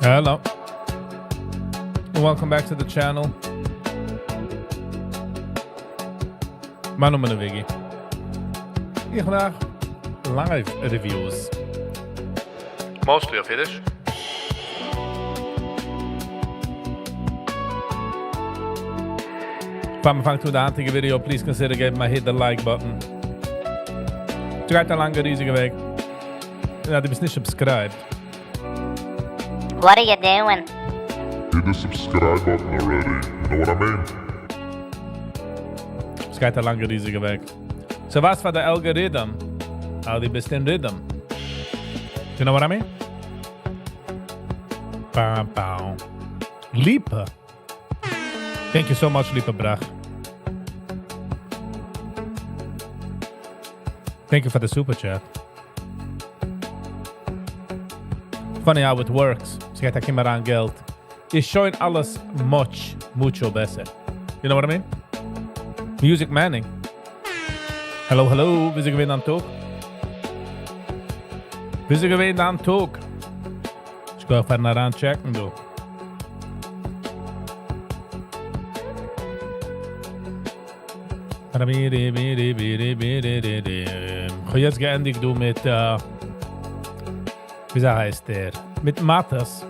Hello. Welcome back to the channel. מיין נאמען איז Viggy. איך מאך live reviews. Mostly אויף אידיש. פאר מען פאנגט אן די היינטיגע video, please consider געבן א hit the like button. ס'גייט א לאנגע ריזיגע וועג. און אז דו ביסט נישט subscribed. What are you doing? Hit the subscribe button already, you know what I mean? ס'גייט א לאנגע ריזיגע וועג. So וואס פאר די algorithm? אז דו ביסט אין rhythm. You know what I mean? Bow, bow. Lipa. Thank you so much, Lipa Brach. Thank you for the super chat. Funny how it works. ס'גייט א קומען אריין געלט. איז שוין אלעס much, mucho בעסער. You know what I mean? Music Manning. Hello, hello. וויאזוי געווען דיין טאג? וויאזוי געווען דיין טאג? איך גיי פארן אריין טשעקן דא. כ'האב יעצט געענדיגט דא מיט וויאזוי הייסט ער? מיט מאטעס.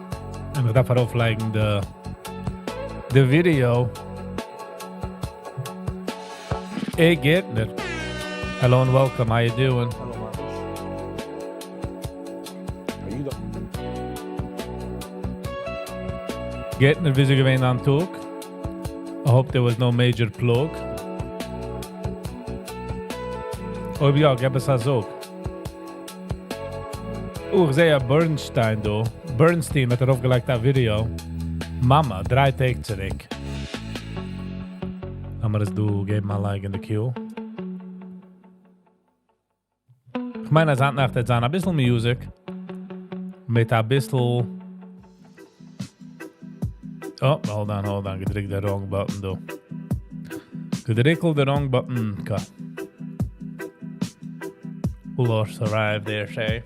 און איך דארף ארויפלייגן די די ווידיאו. Hey גערטנער. Hello and welcome, how you doing? Hello מאטעס. How you doing? גערטנער וויאזוי געווען דיין טאג? I hope there was no major פלאג. אויב יא, געב עס א זאג. או, איך זעה א Bernstein דא. Bernstein האט ארויפגעלייגט א ווידיאו. מאמע, דריי טעג צוריק. לאמיר עס דא געבן א לייג אין די queue. כ'מיין אז היינט נאכט וועט זיין אביסל music. מיט אביסל... Oh, hold on, hold on. געדריקט די wrong button דא. געדריקט די wrong button. Ka. Ulos arrived there, Shay.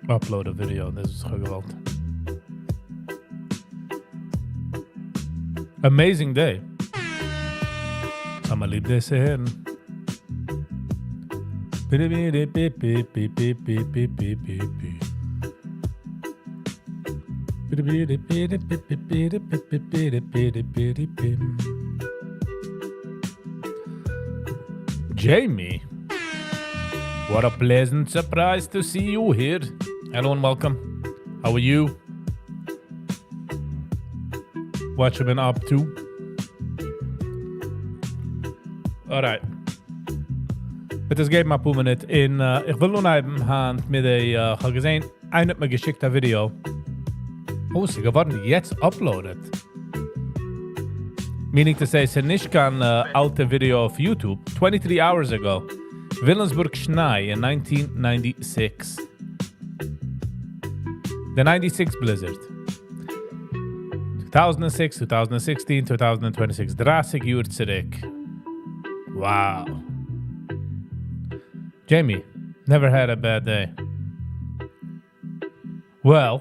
Upload a video, דאס איז געוואלט. Amazing day. האמיר ליב דאס צו הערן. Jamie, what a pleasant surprise to see you here. Hello and welcome. How are you? What you been up to? Alright. וועט עס געבן אפאר מינוט און איך וויל אנהייבן היינט מיט א, כ'האב געזען איינער האט מיר געשיקט א ווידיאו. Oh, ס'איז געווארן יעצט uploaded. Meaning to say, ס'איז נישט קיין אלטע ווידיאו אויף YouTube. 23 hours ago. וויליאמסבורג שניי אין 1996. The 96 blizzard. 2006, 2016, 2026. 30 יאר צוריק. Wow. Jamie, never had a bad day. Well,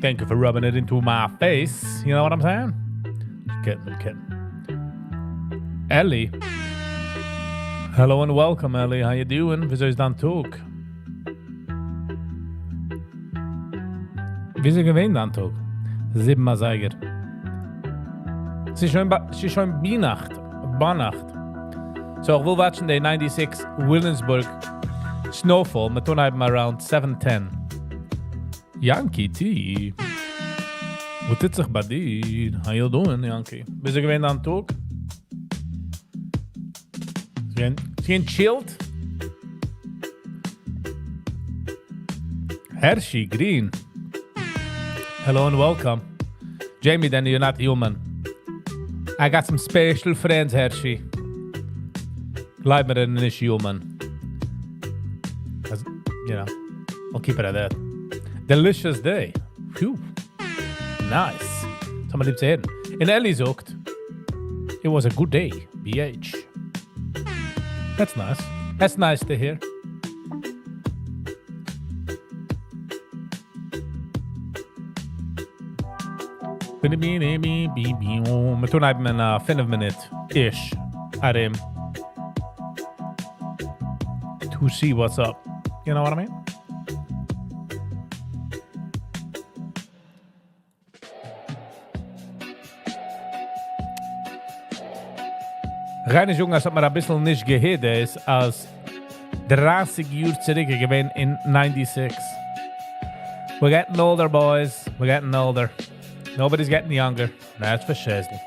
thank you for rubbing it into my face. You know what I'm saying? Just kidding, I'm kidding. Ellie. Hello and welcome, Ellie. How you doing? וויאזוי איז דיין טאג? וויאזוי געווען דיין טאג? זיבן אזייגער. ס'איז שוין ס'איז שוין ביינאכט. ביינאכט. So, איך וויל watch ן די 96 וויליאמסבורג snowfall מיט אנהייבן around 7:10. Yankee T. וואס טוט זיך ביי דיר? How you doing, Yankee? וויאזוי געווען דיין טאג? ס'געווען ס'געווען chilled? Hershey Green. Hello and welcome. Jamie, then you're not human. I got some special friends, Hershey. גלייב מיר, ער איז נישט human. As, you know, I'll keep it at that. Delicious day. Phew. Nice. דאס האמיר ליב צו הערן. און Ellie זאגט, it was a good day, BH. That's nice. That's nice to hear. מיר טון הייבן אין א פינף מינוט ish ארום to see what's up. You know what I mean? כ'גיי נישט זאגן אז ס'האט מיר אביסל נישט געהיט דאס אז דרייסיג יאר צוריק איז געווען אין ninety six. We're getting older boys, we're getting older. Nobody's getting younger, that's for shizzle.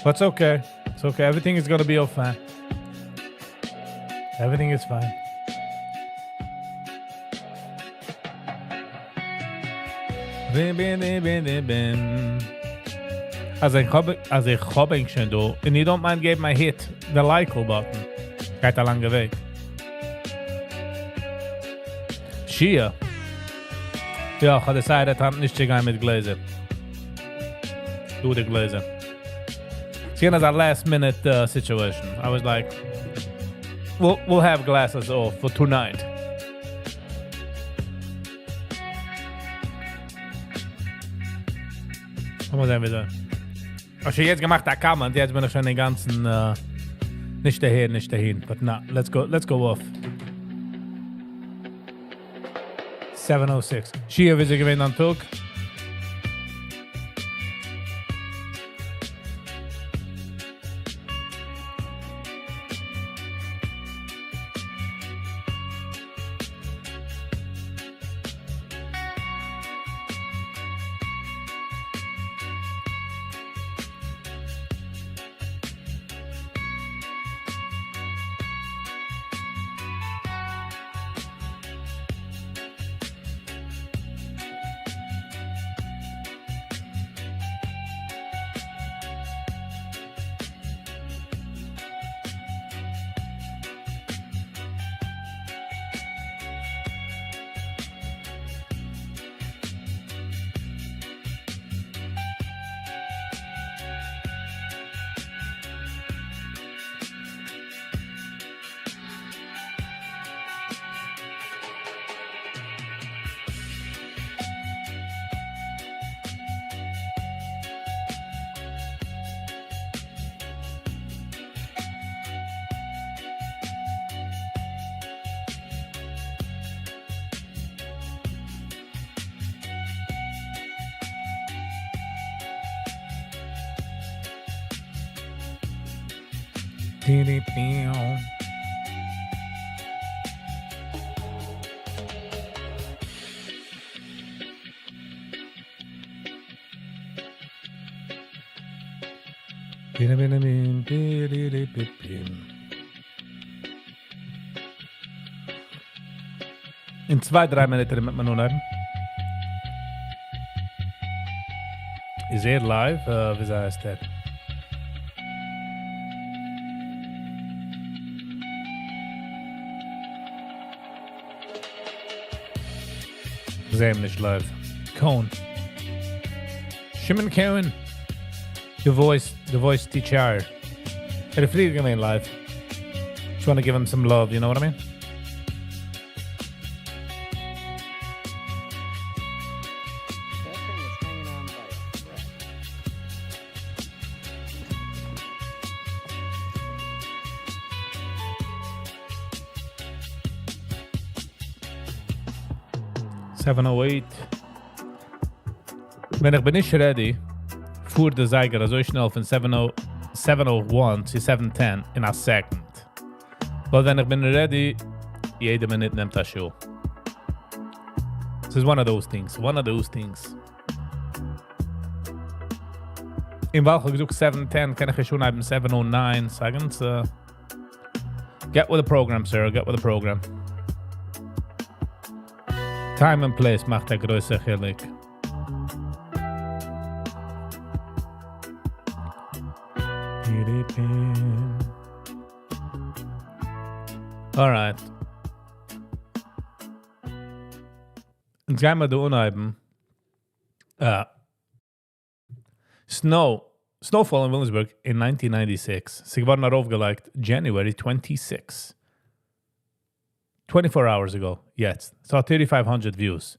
But it's okay, it's okay, everything is gonna be all fine. Everything is fine. אז איך האב אז איך האב ענק שוין דא און you don't mind געבן א hit the like button גייט א לאנגע וועג. שיע. יא, כ'האב decided היינט נישט צו גיין מיט גלעזער. דא די גלעזער. ס'געווען אזא last minute situation. I was like, we'll have glasses off for tonight. לאמיר זען וויאזוי. האסט שוין יעצט געמאכט א comment, יעצט בין איך שוין אינגאנצן נישט אהער נישט אהין, but נא, let's go, let's go off. 706. שיע, וויאזוי געווען דיין טאג? אין צוויי דריי מינוט וועט מען אנהייבן. איז ער live? וויאזוי הייסט ער? כ'זעה אים נישט live. Cohen. Shimon Cohen. The voice, the voice teacher. ער איז פריער געווען live. Just wanna give him some love, you know what I mean? That thing is hanging on by a thread. 708. ווען איך בין נישט ready, פארט די זייגער אזוי שנעל פון 701 צו 710 אין א second. ווייל ווען איך בין ready, יעדע מינוט נעמט א שעה. ס'איז one of those things, one of those things. און ווייל איך האב געזאגט 710 קען איך שוין אנהייבן 709 זאגן. Get with the program, sir, get with the program. Time and place מאכט א גרויסע חילוק. Alright. אונז גייען מיר דא אנהייבן. Snow, snowfall in Williamsburg in 1996. ס'איז געווארן ארויפגעלייגט January 26. 24 hours ago, יעצט. ס'האט 3500 views.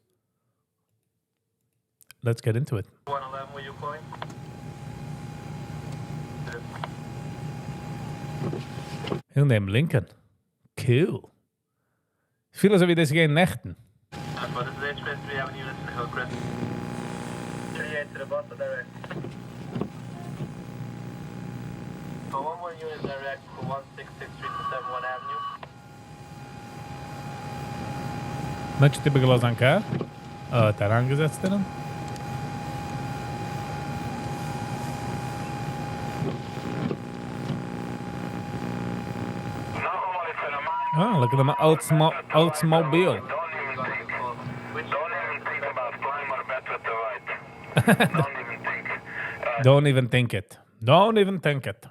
Let's get into it. אין דעם Lincoln. Cool. איך פיל אזוי ווי דאס איז געווען נעכטן. מענטש האט איבערגעלאזט זיין קאר? אה, האט אריינגעזעצט אין אים? אה, look at them Oldsmobile. Don't even think it. Don't even think it.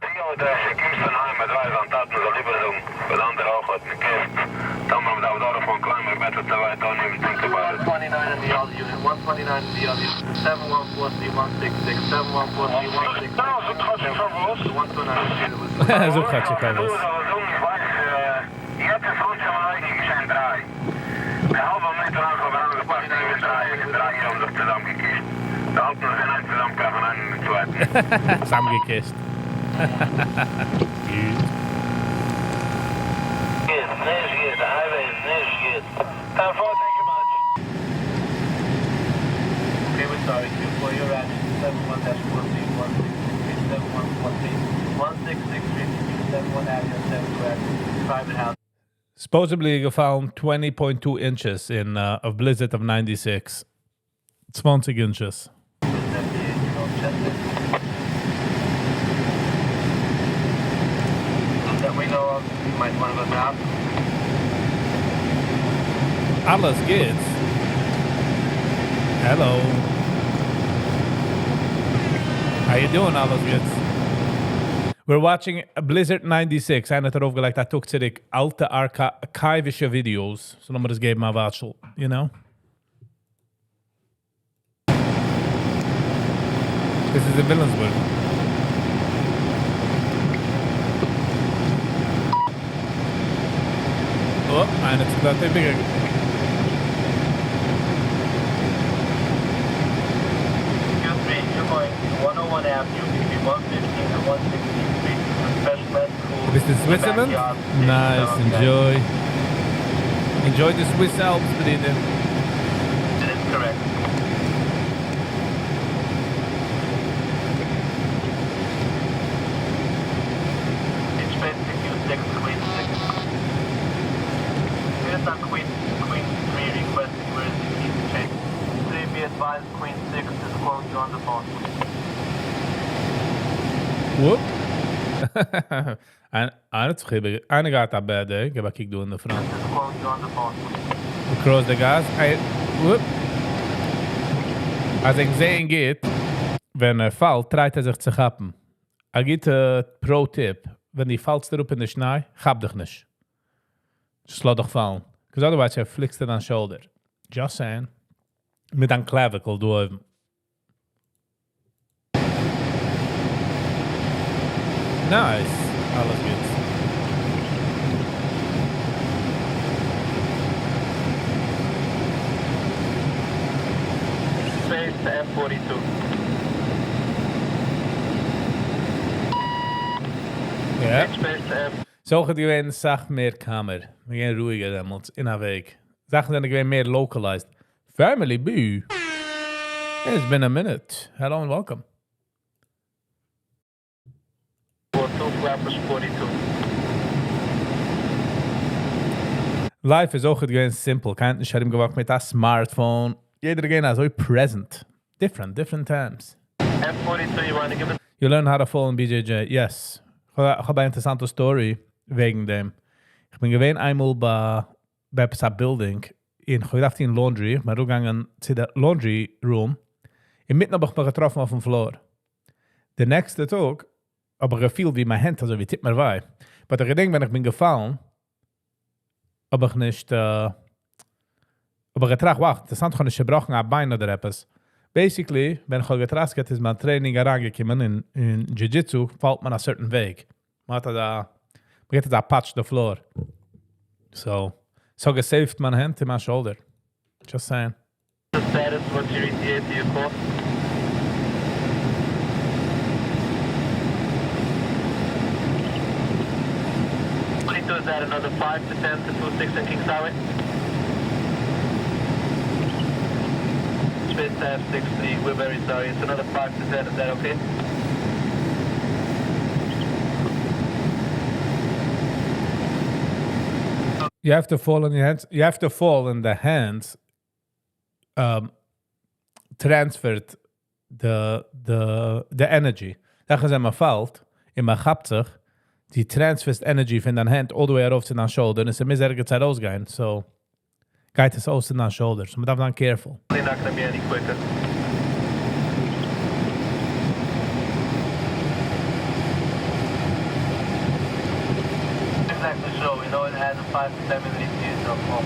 זאג כאטשיג פארוואס. צוזאמגעקישט. גוט. Supposedly געפאלן twenty point two inches אין of blizzard of ninety six. צוואנציג inches. אלעס גוטס. Hello. How you doing, אלעס גוטס? We're watching Blizzard ninety six. איינער האט ארויפגעלייגט א טאג צוריק אלטע ארכייווישע videos. So לאמיר דאס געבן א וואטשל, you know? דאס איז אין וויליאמסבורג. Oh, איינער האט זיך דארט איבערגעגעבן. ביסט אין Switzerland? Nice, enjoy. Enjoy the Swiss Alps, ברודער. Whoop. איינער האט זיך איבער, איינער געהאט א bad day, געב א קוק דא אין די front. Across the gas. Whoop. אז איך זעהן גוט, ווען ער פאלט, טרייט ער זיך צו כאפן. א גוטע pro tip, ווען די פאלסט אראפ אין די שניי, כאפ דיך נישט. Just לאז דיך פאלן. Because otherwise ער פליקסט דיין shoulder. Just saying. מיט דיין clavicle דא אויבן. Nice. אלעס גוט. Space to F forty two. Ja. Space to F. ס'איז אויך געווען סאך מער calmer. מיר גייען רואיגער דעמאלטס אין א וועג. זאכן זענען געווען מער localized. Family B. It's been a minute. Hello and welcome. Four two, Flatbush 42. Life איז אויך געווען simple. קיינער נישט ארומגעוואקט מיט א smartphone. יעדער געווען אזוי present. Different, different times. F 42, you want to give it? You learn how to fall in BJJ. Yes. איך האב א אינטערעסאנטע story וועגן דעם. איך בין געווען איינמאל ביי ביי עפעס א building און איך האב געדארפט טון laundry. איך בין אראפגעגאנגען צו די laundry room. אינמיטן האב איך מיך געטראפן אויפן floor. די נעקסטע טאג האב איך געפילט ווי מיין הענט אזוי ווי טוט מיר וויי. But איך געדענק ווען איך בין געפאלן, האב איך נישט, האב איך געטראכט, wow, אינטערעסאנט איך האב נישט צעבראכן א ביין אדער עפעס. Basically, ווען איך האב געטראסקעט איז מיין training אריינגעקומען, אין אין Jiu-Jitsu פאלט מען א certain וועג. מען האט אזא, מען געט אזא פאטש די floor. So, ס'האט געסעיווט מיין הענט און מיין shoulder. Just saying. status, what's your ETA to your call? 42, is that another 5 to 10 to 26 on Kings Highway? Space Tab 63, we're very sorry. It's another 5 to 10, is that okay? You have to fall on your hands. You have to fall in the hands. Transferred the energy. דאך אז מען פאלט און מען כאפט זיך, די transferסט energy פון דיין הענט all the way ארויף צו דיין shoulder און עס מוז ערגעץ ארויסגיין. So גייט עס אויס אין דיין shoulder. So מען דארף זיין careful. Not gonna be any quicker. Exactly sure. We know it has a 5 to 10 minute ETA, so call.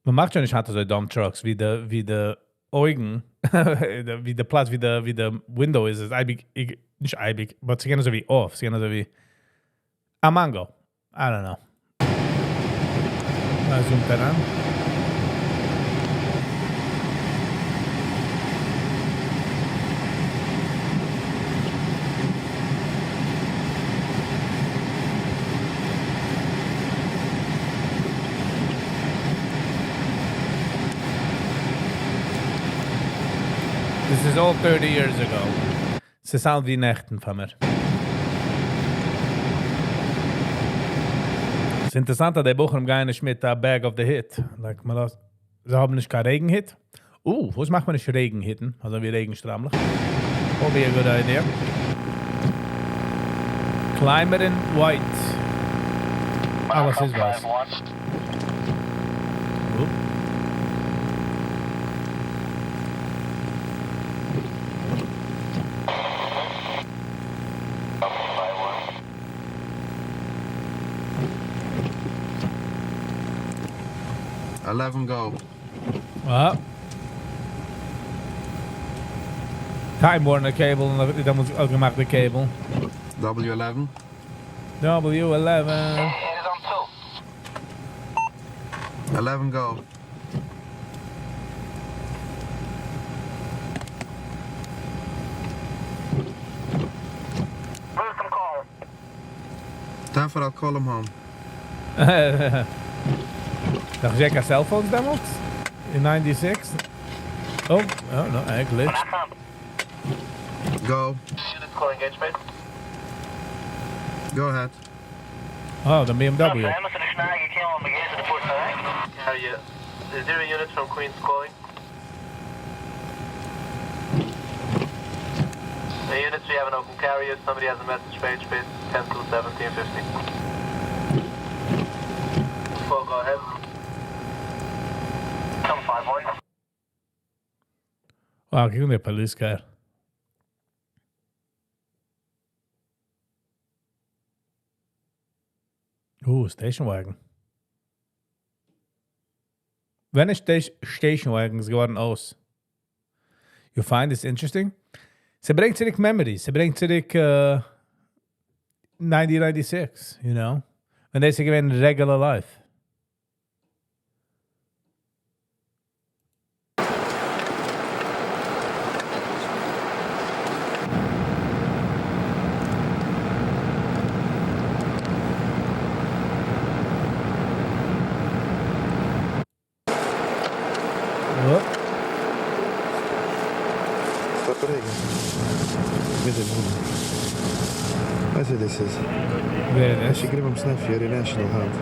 מען מאכט שוין נישט היינט אזוי dump trucks ווי די אויגן, ווי די פלאץ, ווי די window איז, איז אייביג, נישט אייביג, but ס'גייען אזוי ווי off, ס'גייען אזוי ווי א mango. I don't know. מען zoomט אריין. This is all 30 years ago. ס'sound ווי נעכטן פאר מיר. ס'איז אינטערעסאנט, אז די בחורים גייען נישט מיט א bag אויף די היט. Like, מען לאזט, זיי האבן נישט קיין רעגן-היט. וואס מאכט מען נישט רעגן-היטן? אזוי ווי רעגן-שטריימלעך. Would be a good idea. Climber in white. אלעס איז ווייס. Oh. 11 go. Ah. Time Warner Cable, און דעמאלטס אויך געמאכט די cable. W11. W11. It is on 2. 11 go. Wilson call. Time for I'll call him home. נאך נישט קיין cell phones דעמאלטס? In 96? Oh no, I glitched. Go. Units calling H base. Go ahead. Oh, the BMW. Carrier. 0 units from Queens calling. The units, we have an open carrier. Somebody has a message for H base 10 to 1750. 4, go ahead. Come 5 1. Wow, קוק די police car. Station wagon. ווען איז station wagons געווארן אויס? You find this interesting? ס'ברענגט צוריק memories. ס'ברענגט צוריק 1996, you know? ווען דאס איז געווען regular life. Whoop. Stop regen. Met de moeder. Weet je, this is. Very nice. Als je grip hem snef, je national hand.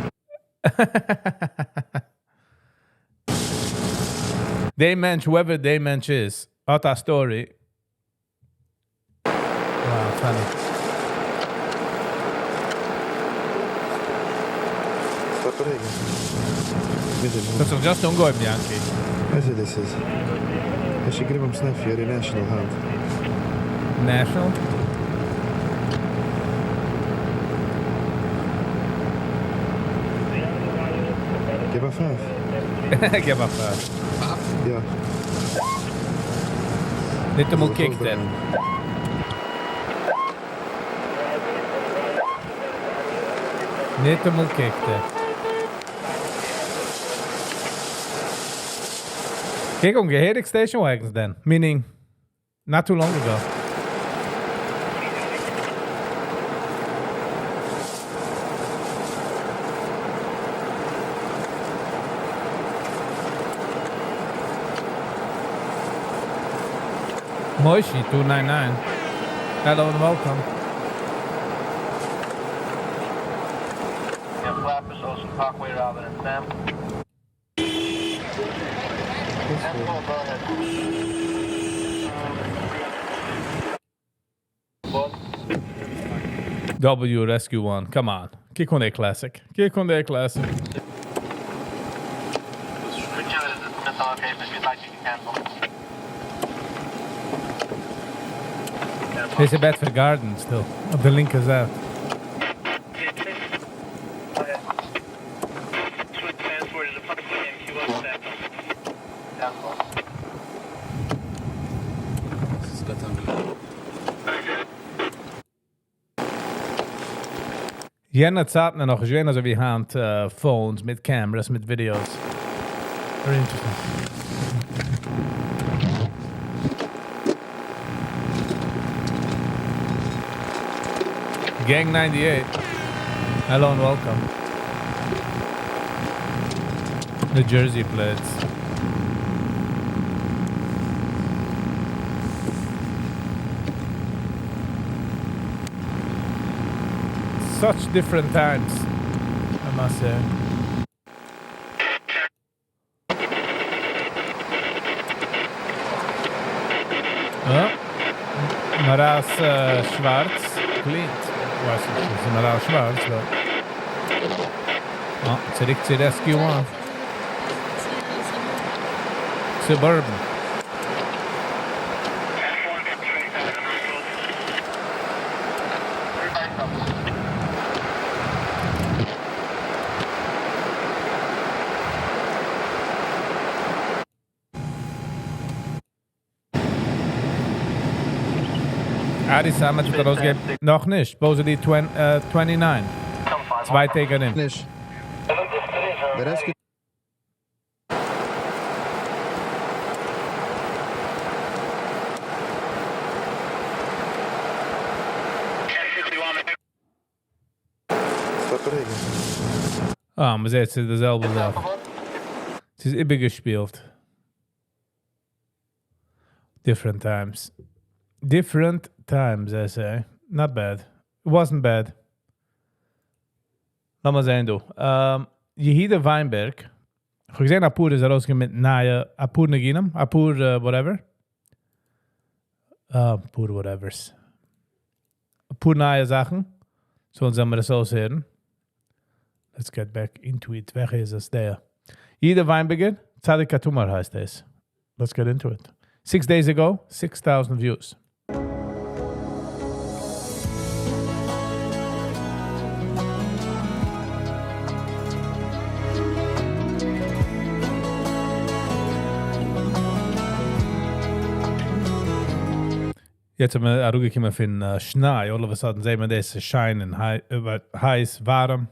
דער מענטש, whoever דער מענטש איז, האט א story. Wow, funny. Stop regen. Met de דאס moeder. איז just אנגעהויבן, Yankee. Weet je, this is. Als je grip hem snef, je national hand. National? גיב א פייף. גיב א פייף. יא. נישט אמאל קוקט ער. ניטאמאל קוקט ער. קוק אן, געהעריג station wagons then. Meaning, not too long ago. Moishi 299. Hello and welcome. Yeah, Flatbush, Ocean Parkway, Robin and Sam. 10-4, go ahead. What? W Rescue One. Come on. קוק אן די classic. קוק אן די classic. Gratuitous is the missile location. If you'd like, you can cancel. דאס איז Bedford Garden still. אויף די לינקע זייט. Switch transport to the Parkway MQ1 Cancel. This got under. יענע צייטן נאך געווען אזוי ווי היינט phones מיט cameras, מיט videos. Very interesting. Gang 98. Hello and welcome. New Jersey plates. Such different times, I must say. Oh. Maras שווארץ. Clean. ווייס נישט, איז Maras שווארץ, but... Oh, צוריק צו Rescue One. Suburban. Adi Sammet האט ארויסגעגעבן. נאך נישט. Supposedly 29. צוויי טעג ארום. נישט. די rescue סטאפ רעגן. אה, מ'זעט, ס'איז די זעלבע זאך. ס'איז איבערגעשפילט. Different times. Different times, I say. Not bad. It wasn't bad. לאמיר זען דא. Yehuda Weinberg. איך האב געזען, א פאר איז ארויסגעקומען מיט נייע, א פאר ניגונים, א פאר whatever. פאר whatevers. א פאר נייע זאכן. So, אונז זאלן מיר עס אויסהערן. Let's get back into it. וועלכע איז עס דער? Yehuda Weinberger, צדיק כתומר הייסט עס. Let's get into it. 6 days ago, 6,000 views. יעצט האבן מיר אראפגעקומען פון שניי, all of a sudden זעט מען דאס שיין און הייס, ווארעם.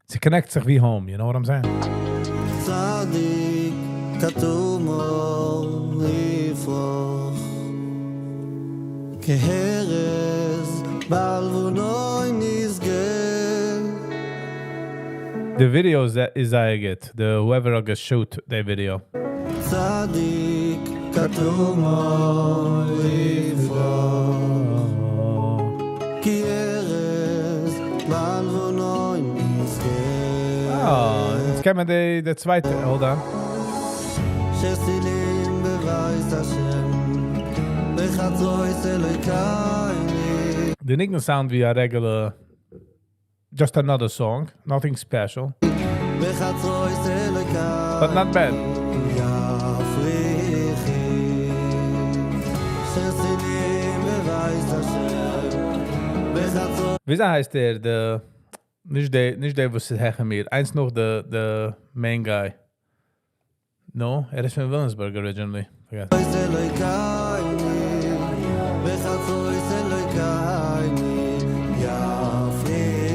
ס' connect זיך ווי home, you know what I'm saying? צדיק כתומר יפרח כארז בלבנון ישגה. The video is זייער גוט. The whoever האט גע shoot the video. צדיק כתומר יפרח כארז בלבנון ישגה. Oh, יעצט קען מען די צווייטע, hold on. שיר תהילים בבית השם בחצרות אלוקינו. The ניגון sound ווי a regular, just another song, nothing special, בחצרות אלוקינו but not bad. יפריחי שיר תהילים בבית השם בחצרות ווי הייסט דער, די, נישט דער, נישט דער, וואס איז העכער מיר, איינס נאך the main guy. No, ער איז פון Williamsburg originally. Forget. אלוקינו בחצרות אלוקינו יפריחי.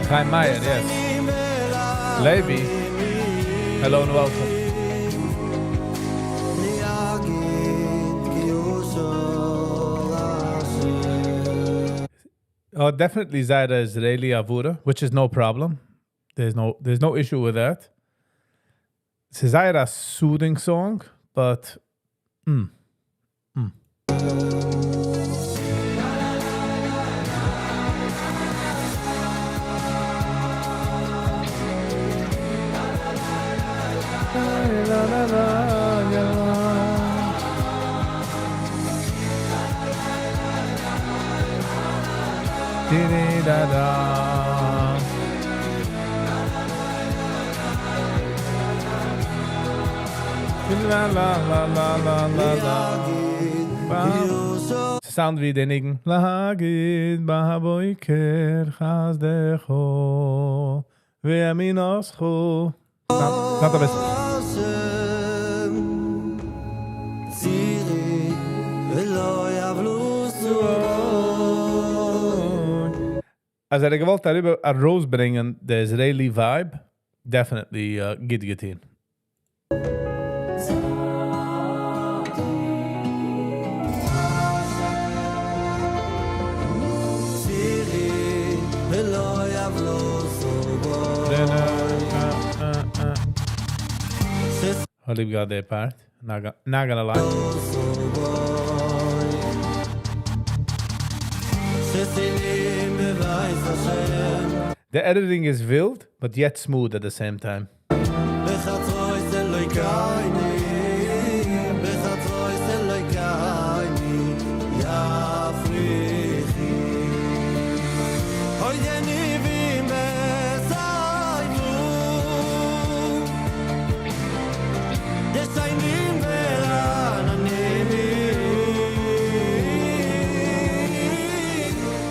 Chaim Meyer, yes. Levi, hello and welcome. Oh, definitely זייער Israeli הברה, which is no problem. There's no issue with that. ס'איז זייער א soothing song, but Da-da-da. La la la la la la la. Sound ווי דער ניגון. להגיד בבוקר חסדך וימינתך. Not the best. צירי ולא יבלוסו אז ער האט געוואלט אריבער ארויסברענגען the Israeli vibe, definitely גוט געטון. צירי ולא יבלוסו I ליב געהאט די part. Not gonna lie. שסילים בבית השם The editing is wild, but yet smooth at the same time. בחצרות אלוהינו בחצרות אלוהינו יפריחי אוי יניבים בסיימו ישיינים ורעננים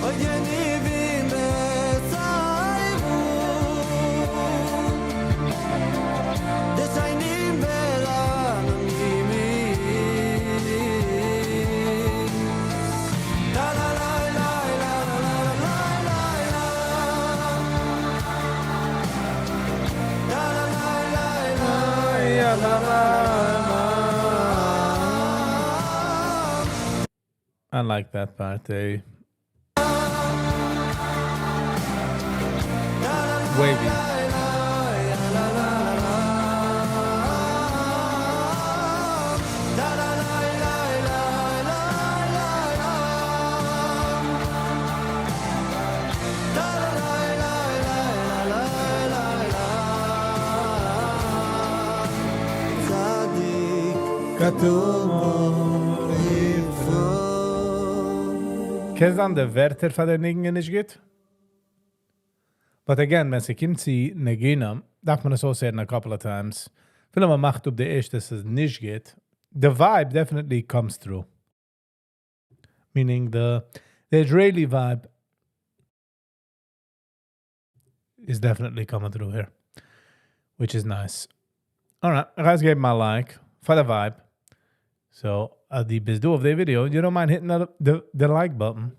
אוי יניבים בסיימו ישיינים ורעננים לה לה לה לה לה לה לה לה לה לה לה לה לה לה I like that part. Eh? Wavy. צדיק כתוב יפרוד קען זיין די ווערטער פון דער ניגון נישט גוט? But again, ווען ס'קומט צו ניגונים, דארף מען עס אויסהערן a couple of times. אפילו מען מאכט אפ די ערשטע, עס איז נישט גוט. The vibe definitely comes through. Meaning the Israeli vibe is definitely coming through here, which is nice. Alright, guys, געב my like for the vibe. So, די ביסט דא אויף the video, you don't mind hitting the like button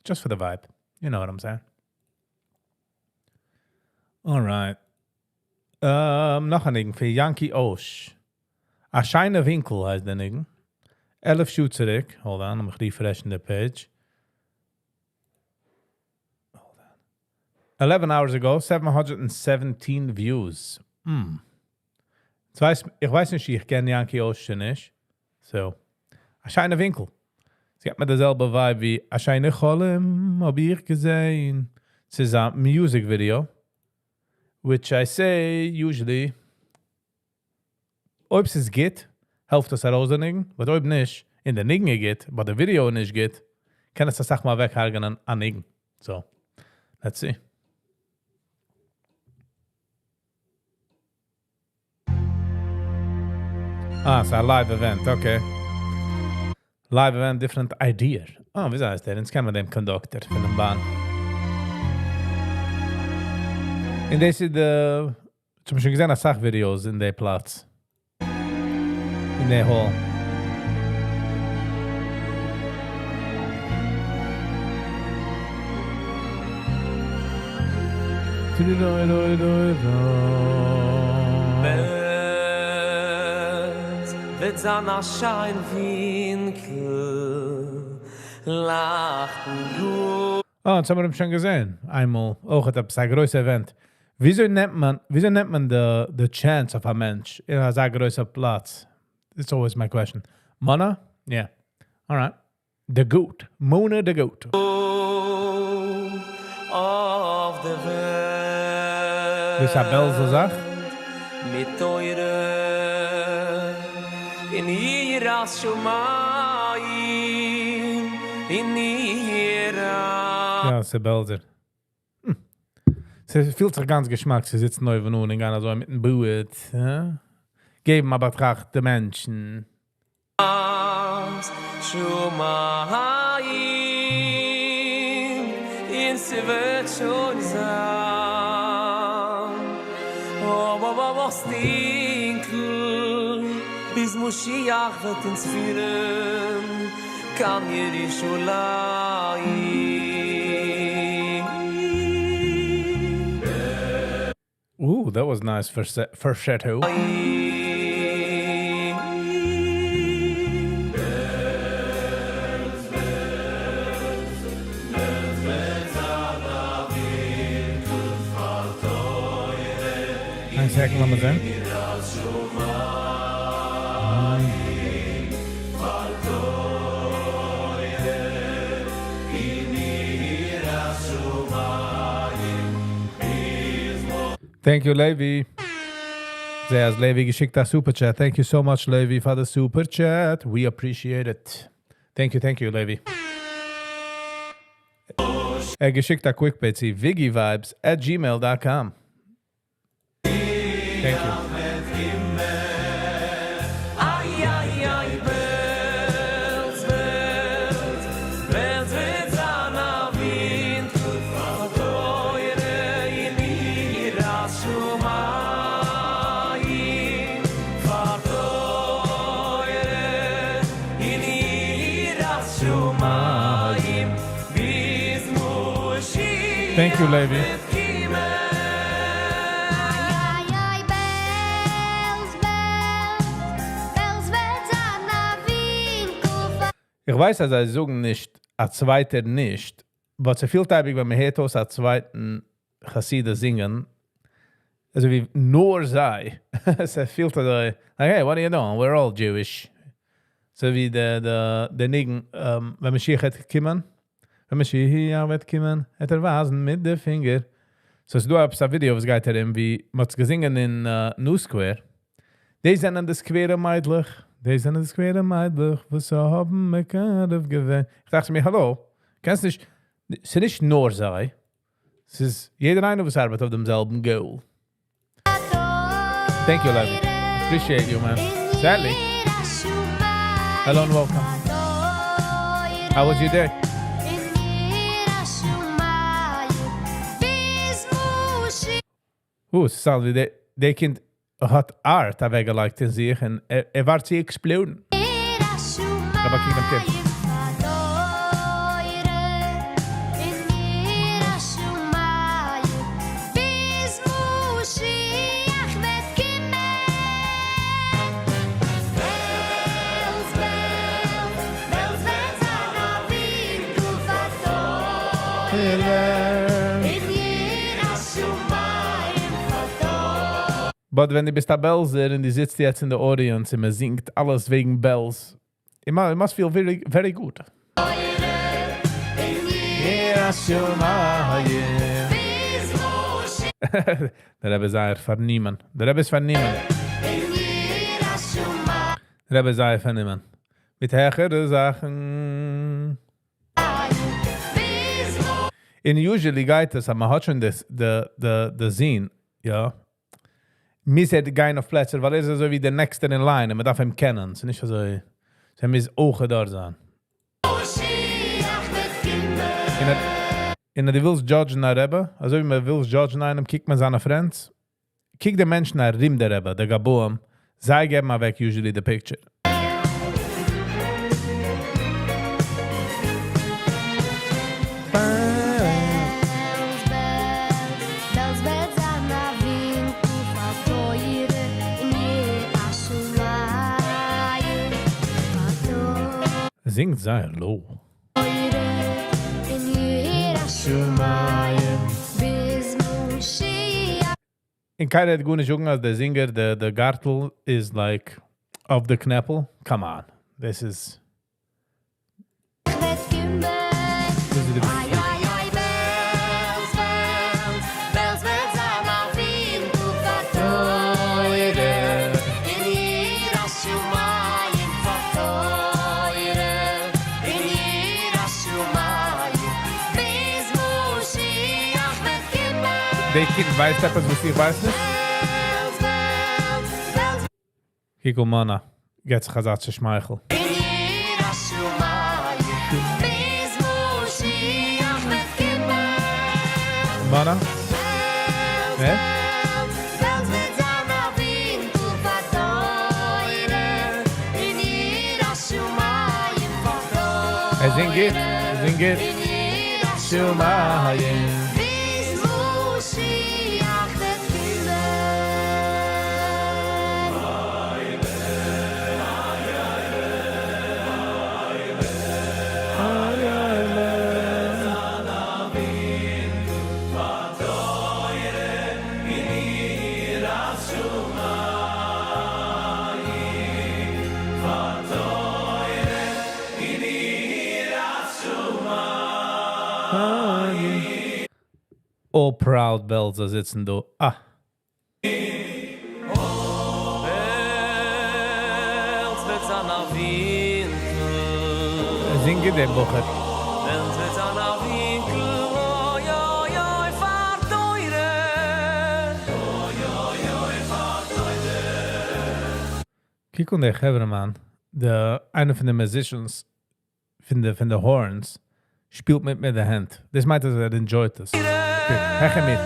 just for the vibe. You know what I'm saying? Alright. נאך א ניגון פון Yankee Osh. א שיינע ווינקל הייסט דער ניגון. 11 שעה צוריק. Hold on, לאמיך refreshen the page. Hold on. 11 hours ago, 717 views. איך ווייס נישט, איך קען Yankee Osh נישט. So, א שיינע ווינקל. ס'געבט מיר די זעלבע vibe ווי א שיינע חלום, האב איך געזען. ס'איז א music video, which I say usually, אויב ס'איז גוט, העלפט עס ארויס דער ניגון, but אויב נישט, און דער ניגון איז גוט, but the video נישט גוט, קען עס אסאך מאל וועגהרגענען א ניגון. So, let's see. Ah, ס'איז א live event, okay. Live event, different idea. Ah, ווי הייסט דער? יעצט קען מען דעם conductor פון דעם באן. און דאס איז די איך האב שוין געזען אסאך videos אין די פלאץ. אין די hall. בעלז וועט זיין א שיין ווינקל לייכטן גאר. אה, אונז האבן אים שוין געזען איינמאל, אויך האט עפעס א גרויסע event. וויאזוי נעמט מען, וויאזוי נעמט מען די די chance אויף א מענטש אין אזא גרויסע פלאץ? It's always my question. Mona? Yeah. Alright. The goat. Mona the goat. אויף די דאס איז א בעלזער זאך? וועלט מיט תורה און יראת שמים און יראת. יא, ס'איז בעלזער. Hm. ס'פילט זיך גאנץ געשמאק צו זיצן אויבן אן און גיין אזוי מיטן בארד. הא? געבן א באטראכט די מענטשן. שמים און ס'וועט שוין זיין אויס טונקל ביז משיח וועט אונז פירן קיין ירושלים. Ooh, that was nice falsetto. איין second, לאמיר זען. Thank you, Levi. זע אז Levi געשיקט א super chat. Thank you so much, Levi, for the super chat. We appreciate it. Thank you, thank you, Levi. ער געשיקט א quick pay צו viggivibes@gmail.com. Thank you. איי איי איי בעלז בעלז בעלז וועט זיין א ווינקל פאר תורה און יראת שמים פאר תורה און יראת שמים ביז משיח Thank you, Levi. וועט קומען. איי איי בעלז בעלז בעלז וועט זיין א ווינקל פאר. איך ווייס אז זיי זאגן נישט, א צווייטער נישט, but ס'פילט אייביג ווען מ'הערט אויס א צווייטן חסידות זינגען, אזוי ווי נאר זיי. ס'פילט אזוי, like, hey, what are you doing? We're all Jewish. אזוי ווי די, די, די ניגון, ווען משיח וועט קומען, ווען משיח וועט קומען, וועט ער ווייזן מיט די פינגער. So ס'איז דא עפעס א ווידיאו וואס גייט ארום, ווי מ'האט געזינגען אין New Square. די זענען די סקווערע מיידלעך, די זענען די סקווערע מיידלעך, וואס האבן מקרב געווען. איך דאכט מיר, האלא, קענסט נישט, ס'איז נישט נאר זיי. ס'איז יעדער איינער וואס ארבעט אויף דעם זעלבן goal. Thank you, Levi. Appreciate you, man. Sally. Hello and welcome. How was your day? אין יראת שמים ביז משיח. Oh, ס'איז ווי דער קינד האט art אוועקגעלייגט אין זיך און ער ווארט צו explode ן. אבער קוק דעם קינד. פאר תורה און יראת שמים ביז משיח וועט קומען. בעלז, בעלז, בעלז וועט זיין א ווינקל פאר תורה און יראת שמים פאר תורה. But ווען דו ביסט א בעלזער און דו זיצט יעצט אין די audience און מ'זינגט אלעס וועגן בעלז, it must feel very, very good. אין יראת שמים. ביז משיח. דער רבי איז זייער פארנומען. דער רבי איז פארנומען. אין יראת שמים. דער רבי איז זייער פארנומען. מיט העכערע זאכן. ביז און usually גייט עס, אז מ'האט שוין דאס, די, די, די זין, יא. מוז ער גיין אויף פלעצער, ווייל ער איז אזוי ווי דער next in line און מ'דארף אים קענען. ס'איז נישט אזוי, ער מוז אויך דארט זיין. משיח וועט קומען. און אז דו ווילסט judge ן א רבי, אזוי ווי מ'וויל judge ן איינעם, קוקט מען זיינע friends. קוק די מענטשן ארום די רבי, די גבאים, זיי געבן אוועק usually די picture. זינגט זייער low. און קיינער האט גארנישט זאגן אז דער זינגער, די די גארטל איז like אויף די קנעפל? Come on. דאס איז. די קינד ווייסט עפעס וואס איך ווייס נישט? קוק אן מאנא, געט זיך אזא צושמייכל. מאנא? ווער? ער זינגט גוט, ער זינגט גוט. שמים. ביז משיח וועט קומען. All proud בעלזער זיצן דא. אה. זינגט דער בחור. קוק אן דער חברה מאן, די איינער פון די musicians פון די פון די horns שפילט מיט מיט די הענט. דאס מיינט אז ער enjoy ט עס. העכער מיר.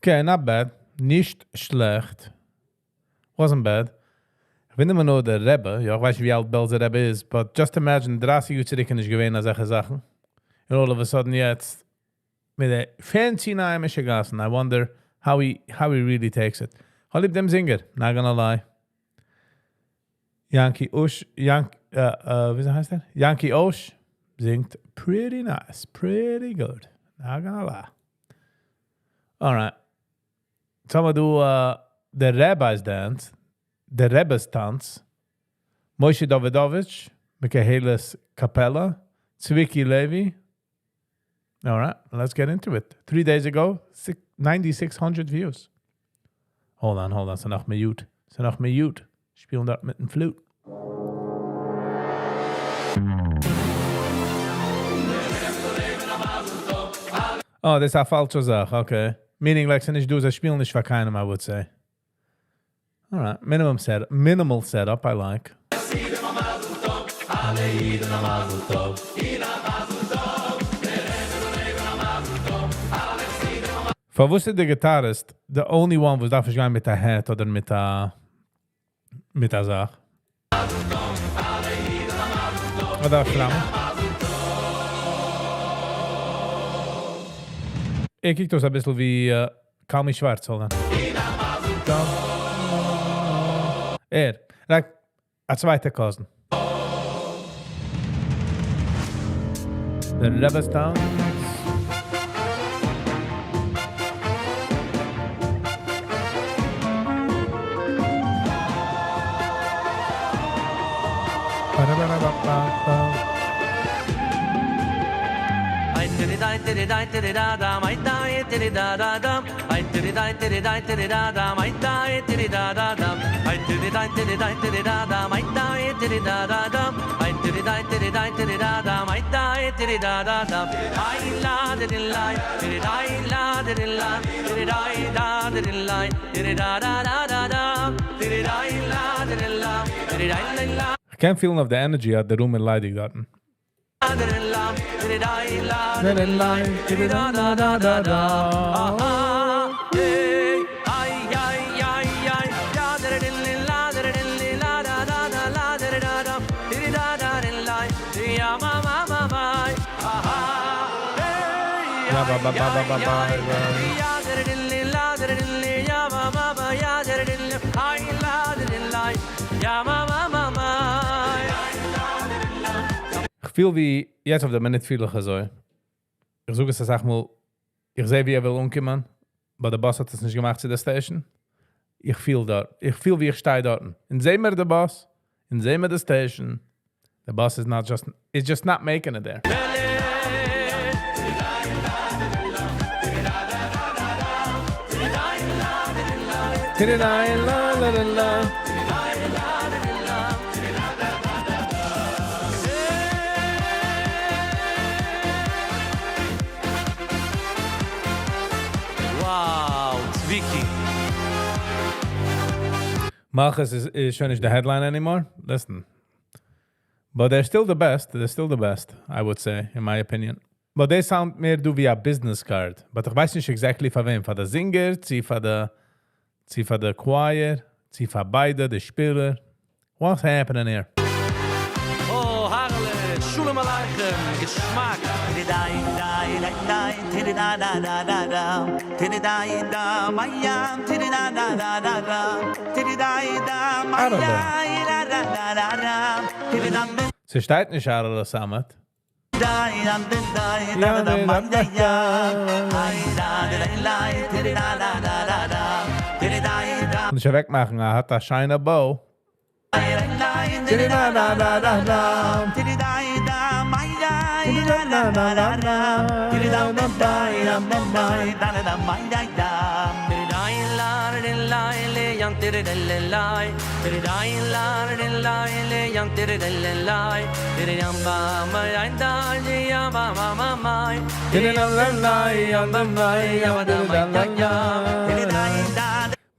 Okay, not bad. נישט שלעכט. Wasn't bad. איך בין אימער נאר דער רבי, יא, איך ווייס נישט ווי אלט בעלזער רבי איז, but just imagine דרייסיג יאר צוריק איז נישט געווען אזעלכע זאכן. און all of a sudden יעצט מיט די fancy נייע משוגעת'ן, I wonder how he how he really takes it. כ'האב ליב דעם זינגער, not gonna lie. יענקי אוש, יענק, וויאזוי הייסט ער? יענקי אוש זינגט pretty nice, pretty good, not gonna lie. Alright. יעצט האבן מיר דא די Rabbi's dance, די רעבעס טאנץ, משה דאווידאוויטש, מיט קהלת קאפעלע, צוויקי לעווי. Alright, let's get into it. 3 days ago, 9600 views. Hold on, hold on, ס'איז נאך mute. ס'איז נאך mute. שפילן דארט מיטן flute. Oh, דאס איז א פאלשע זאך, okay. Meaning, like, ס'איז נישט דא, זיי שפילן נישט פאר קיינעם, I would say. Alright, minimum set, minimal setup, I like. אלע אידן א מזל טוב. פארוואס איז דער guitarist the only one וואס דארף נישט גיין מיט א hat אדער מיט א זאך? אדער א פלאם? ער קוקט אויס א ביסל ווי קלמי שווארץ, אדער? ער, like, א צווייטע cousin. דער רבי'ס טאנץ. כ'קען פילן אויף די energy אז די room איז ליידיג דארטן. כ'פיל ווי יעצט אויף די מינוט פיל איך אזוי. איך זאג עס אסאך מאל, איך זע ווי ער וויל אנקומען, but די באס האט עס נישט געמאכט צו די station. איך פיל דארט, איך פיל ווי איך שטיי דארטן. און זע מיר די באס, און זע מיר די station. The bus is not just, it's just not making it there. Wow, Zwicky. מלכות איז שוין נישט די headline anymore. Listen. But they're still the best. They're still the best, I would say, in my opinion. But they sound מער דא ווי א business card. But איך ווייס נישט exactly פאר וועם. פאר די singer, צי פאר די, צי פאר די choir, צי פאר ביידע, די שפילער. What's happening here? Oh, הערליך, שלום עליכם, געשמאק. אראלע. ס'שטייט נישט אראלע סאמעט. נישט אוועקמאכן, ער האט א שיינע bow.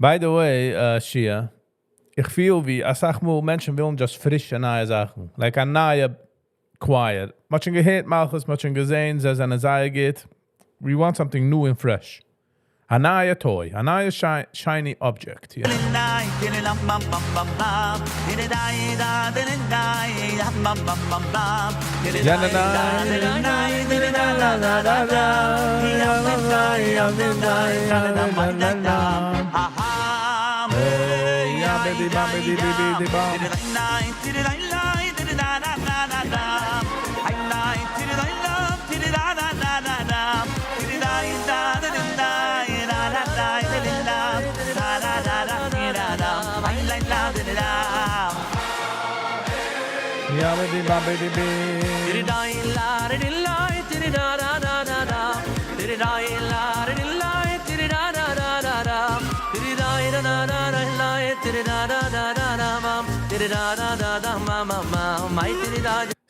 By the way, Shia, איך פיל ווי אסאך מאל מענטשן ווילן just פרישע נייע זאכן. Like א נייע choir. מ'האט שוין געהערט מלכות, מ'האט שוין געזען, זיי זענען זייער גוט. We want something new and fresh. א נייע toy, א נייע shiny object. Yeah.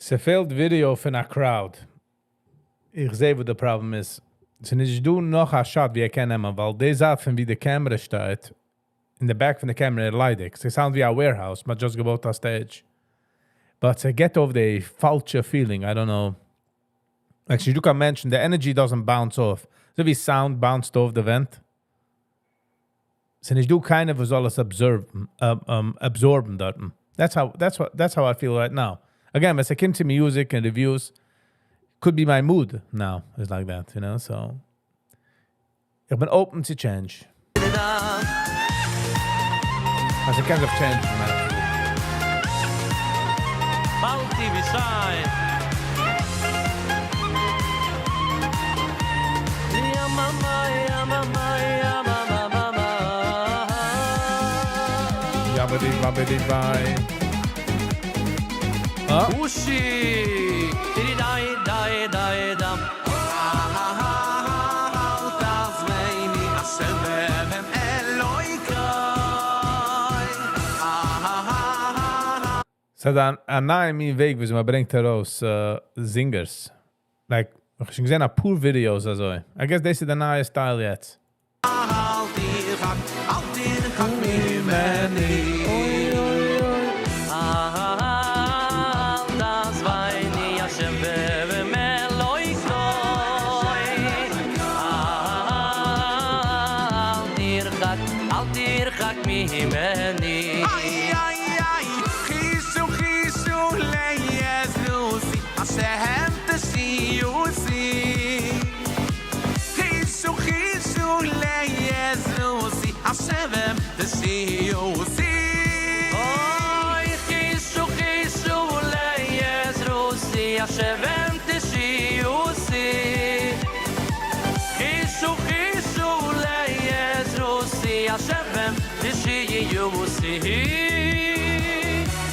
ס'פעלט ווידעא פון א crowd. איך זע, וואו די problem איז. ס'איז נישט דא נאך א shot ווי ער קען נעמען, ווייל די זייט פון ווי די camera שטייט, אין די back פון די camera איז ליידיג. ס'sound ווי א warehouse, מ'האט just געבויט א stage. But ס'געט אויף די פאלשע feeling, I don't know. Like, ס'איז דא קיין מענטשן, the energy doesn't bounce off. אזוי ווי sound bounced off the ווענט. ס'איז נישט דא קיינער וואס זאל עס absorben דארטן. That's how I feel right now. Again, ווען ס'קומט צו music and reviews, could be my mood now is like that, so. איך בין open to change. אז ס'קען זיך change ן, מיין איך. מלטי וויסיי. יאבעדי באבעדי ביי. אה. אושי! דידי דיי דיי דיי דאם. ס'איז א נייע מין וועג וויאזוי מ'ברענגט ארויס זינגערס. Like, איך האב שוין געזען אפאר videos אזוי. I guess דאס איז די נייע style יעצט.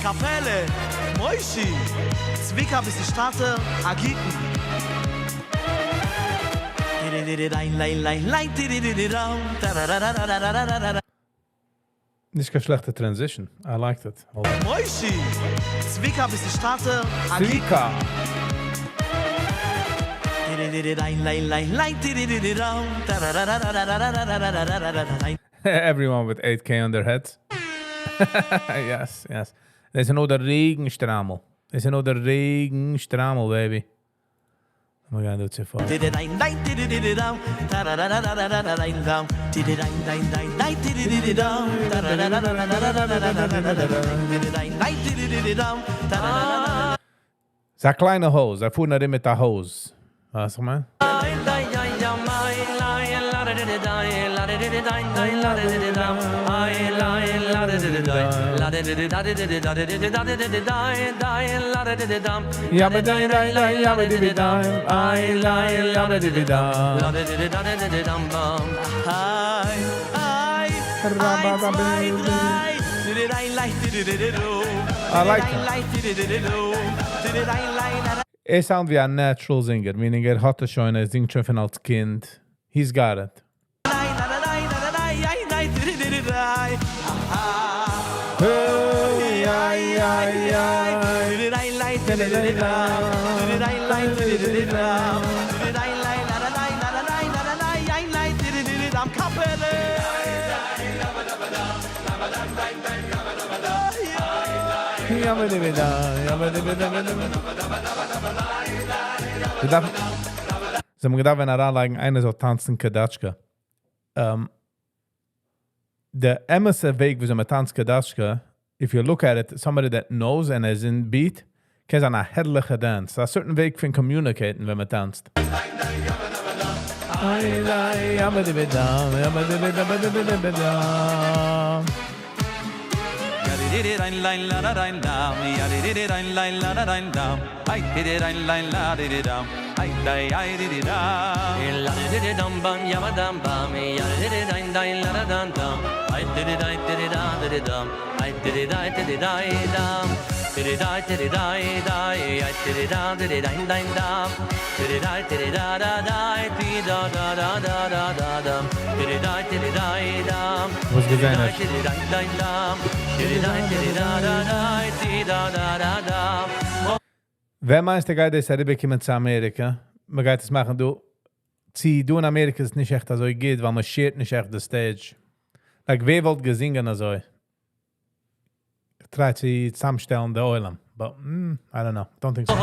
קאפעלע, מוישי, צביקה ביסט שטאטער, א גוטן. נישט קיין שלעכטע transition, I liked it. מוישי, צביקה ביסט שטאטער, א גוטן. צביקה! Everyone with 8K on their heads. Yes, yes. דאס איז נאר דער רעגן שטריימל. דאס איז נאר דער רעגן שטריימל, baby. מיר גייען דא צו פאר. ס'איז א קליינע הויז, זיי פארן ארום מיט א הויז. ווייסט וואס איך מיין? I like him. ער sound ווי א natural זינגער, meaning ער האט עס שוין, ער זינגט שוין פון אלס קינד, he's got it. זיי האבן געדארפט ווען אריינלייגן איינער זאל טאנצן קאדאטשקע. די אמת'ע וועג וויאזוי מען טאנצט קאדאטשקע, if you look at it, somebody that knows and is in beat, קען זיין א הערליכע dance. ס'איז א certain וועג פון communicate ן ווען מען טאנצט. וואס געזען האסט. ווער מיינסטו גייט דאס אריבערקומען צו אמעריקע? מען גייט עס מאכן דא? צו דא אין אמעריקע איז עס נישט עכט אזוי גוט ווייל מען share ט נישט עכט די stage. Like ווער וואלט געזינגען אזוי? איך try צו צוזאמשטעלן די עולם but I don't know, don't think so.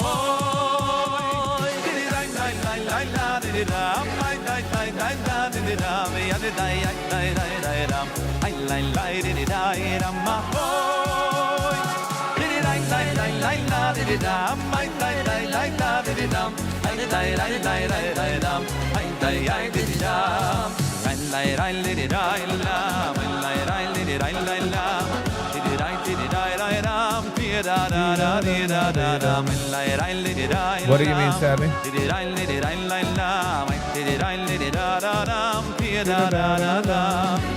What do you mean, Sally?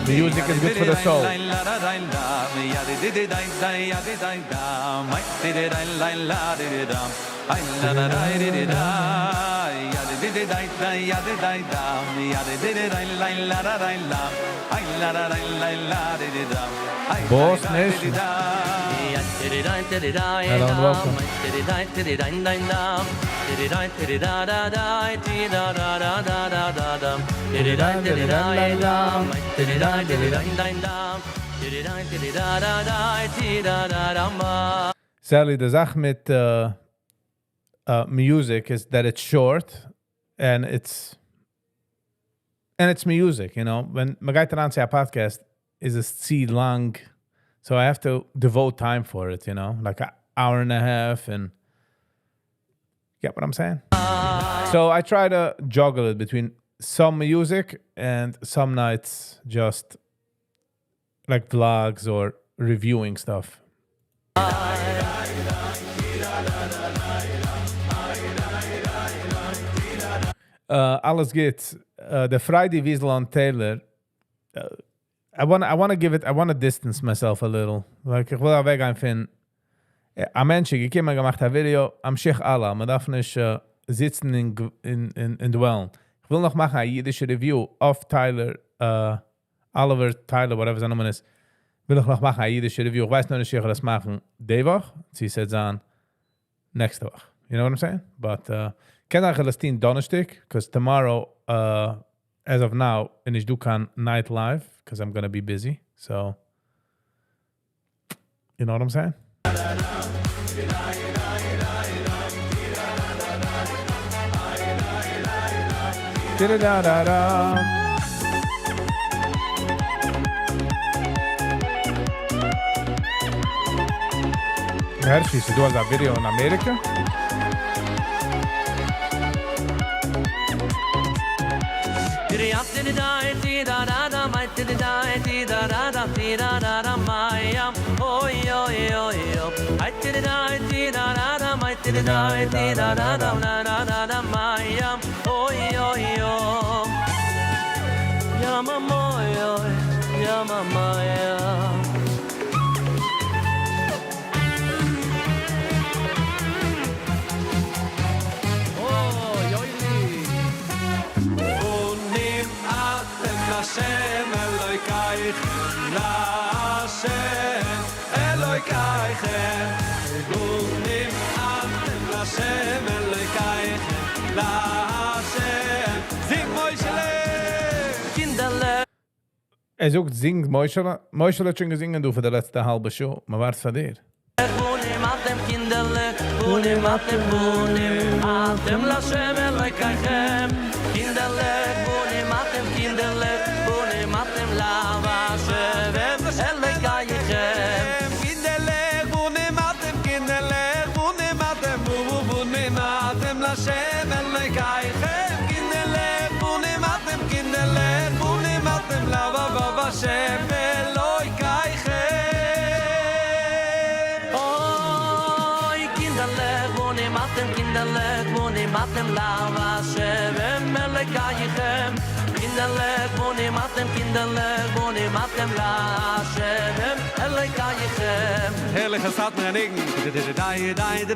Music is good for the soul. Boss Nation. Hello and welcome. Sally, די זאך מיט music is that it's short and it's music. ווען מ'גייט אריין צו א podcast, איז עס צו לאנג. So I have to devote time for it, like an hour and a half, and get what I'm saying? So I try to juggle it between some music and some nights just like vlogs or reviewing stuff. אלעס גוט. The Friday Weasel on Taylor. I want to give it. I want to distance myself a little. Like איך וויל אוועקגיין פון א מענטש געקומען, געמאכט א ווידיאו, המשך הלאה. מען דארף נישט זיצן אין dwellen. איך וויל נאך מאכן א אידישע review אויף Tyler, Oliver Tyler, whatever זיין נאמען איז. וויל איך נאך מאכן א אידישע review. איך ווייס נאך נישט, איך וועל דאס מאכן די וואך. צי ס'וועט זיין נעקסטע וואך. You know what I'm saying? But קען זיין איך וועל עס טון דאנערשטאג, because tomorrow, as of now, בין איך דא קיין night live, because I'm gonna be busy. So, you know what I'm saying? Da-da-da-da-da. Hershey, ס'דא אזא ווידיאו אין אמעריקע? בונים אתם להשם אלוקיכם להשם אלוקיכם בונים אתם להשם אלוקיכם להשם זינג מוישעלע. קינדערלעך. ער זאגט, זינג מוישעלע. מוישעלע האט שוין געזונגען דא פאר די לעצטע האלבע שעה. מען ווארט פאר דיר. בונים אתם קינדערלעך, בונים אתם, בונים אתם להשם אלוקיכם. קינדערלעך, בונים אתם, קינדערלעך, בונים אתם להשם אלוקיכם. קינדערלעך, בונים אתם, קינדערלעך, בונים אתם, בונים אתם להשם אלוקיכם. קינדערלעך, בונים אתם, קינדערלעך, בונים אתם להשם אלוקיכם. אוי, קינדערלעך, בונים אתם, קינדערלעך, בונים אתם להשם אלוקיכם. קינדערלעך, בונים אתם, קינדערלעך, בונים אתם להשם אלוקיכם. הערליכע סאטמארער ניגון. דיי דיי דיי דיי דיי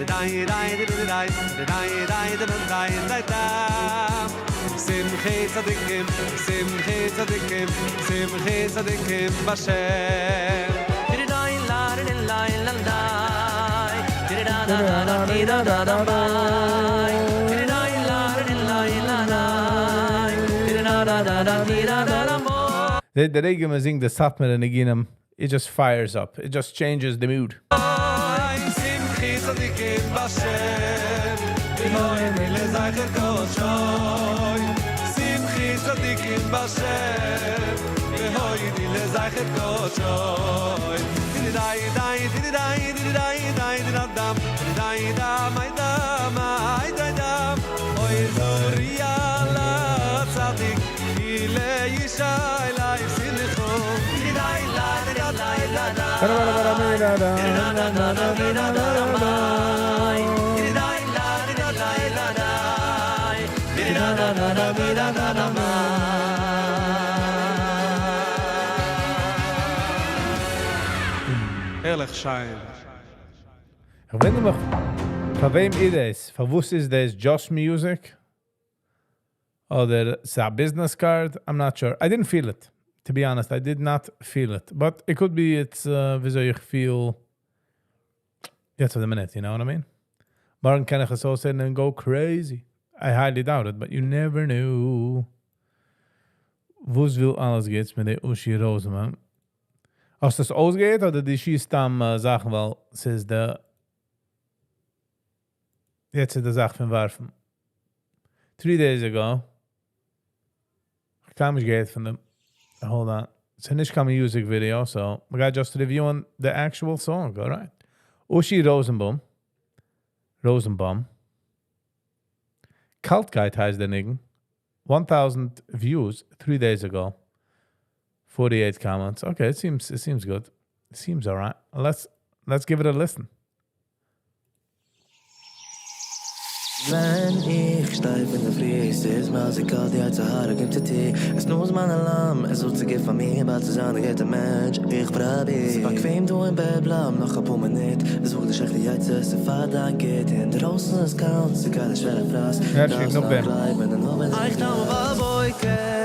דיי דיי דיי דיי דיי דיי דיי. שמחי צדיקים, שמחי צדיקים, שמחי צדיקים בשם. דיי la la la la da da da da da da da דיי la la la la da da da da da da. די רגע מען זינגט די סאטמארער ניגונים, it just fires up. It just changes the mood. שמחי צדיקים בשם, והודי לזכר קדשו. שמחי צדיקים בשם, והודי לזכר קדשו. דיי דיי דיי דיי דיי דיי דיי דיי דיי דיי דיי דיי אוי זוריה לצדיק, אילי ישי לי סילכו. דיי la la. הערליך שיין. איך וואונדער מיך, פאר וועם איז דאס? פאר וואס איז דאס? Just music? אדער ס'איז א business card? I'm not sure. I didn't feel it. To be honest, I did not feel it. But it could be it's וויאזוי איך feel יעצט for the minute, you know what I mean? מארגן קען איך עס אויסהערן and go crazy. I highly doubt it, but you never know. וואס וויל אלעס גוטס מיט די Uschi Rosenbaum? האסט דאס אויסגעהערט אדער די שיסט סתם זאכן, ווייל ס'איז די יעצט איז די זאך פון ווארפן. 3 days ago. איך האב נישט געהערט פון דעם. Hold on. ס'איז נישט קיין music video, so we got just reviewing the actual song, all right. Uschi Rosenbaum. Rosenbaum. קאלטקייט הייסט דער ניגון. 1000 views 3 days ago. 48 comments. Okay, it seems good. It seems all right. Let's give it a listen. ווען איך שטיי אין דער פרי, ס'איז מיר אזוי קאלט, די יצר הרע קומט צו דיר. עס snooze מיין alarm, עס זאל צו פאר מיר, באלד צו זיין א גוטער מענטש, איך פרוביר. ס'איז באקוועם דא אין בעט, בלייב נאך א פאר מינוט. עס זאגט די שלעכטע יצר, ס'איז פאר דיין גוט. אין דרויסן איז קאלט, ס'גייט א שווערע פראסט. הערשט נאך דעם. איך טאם בבויקער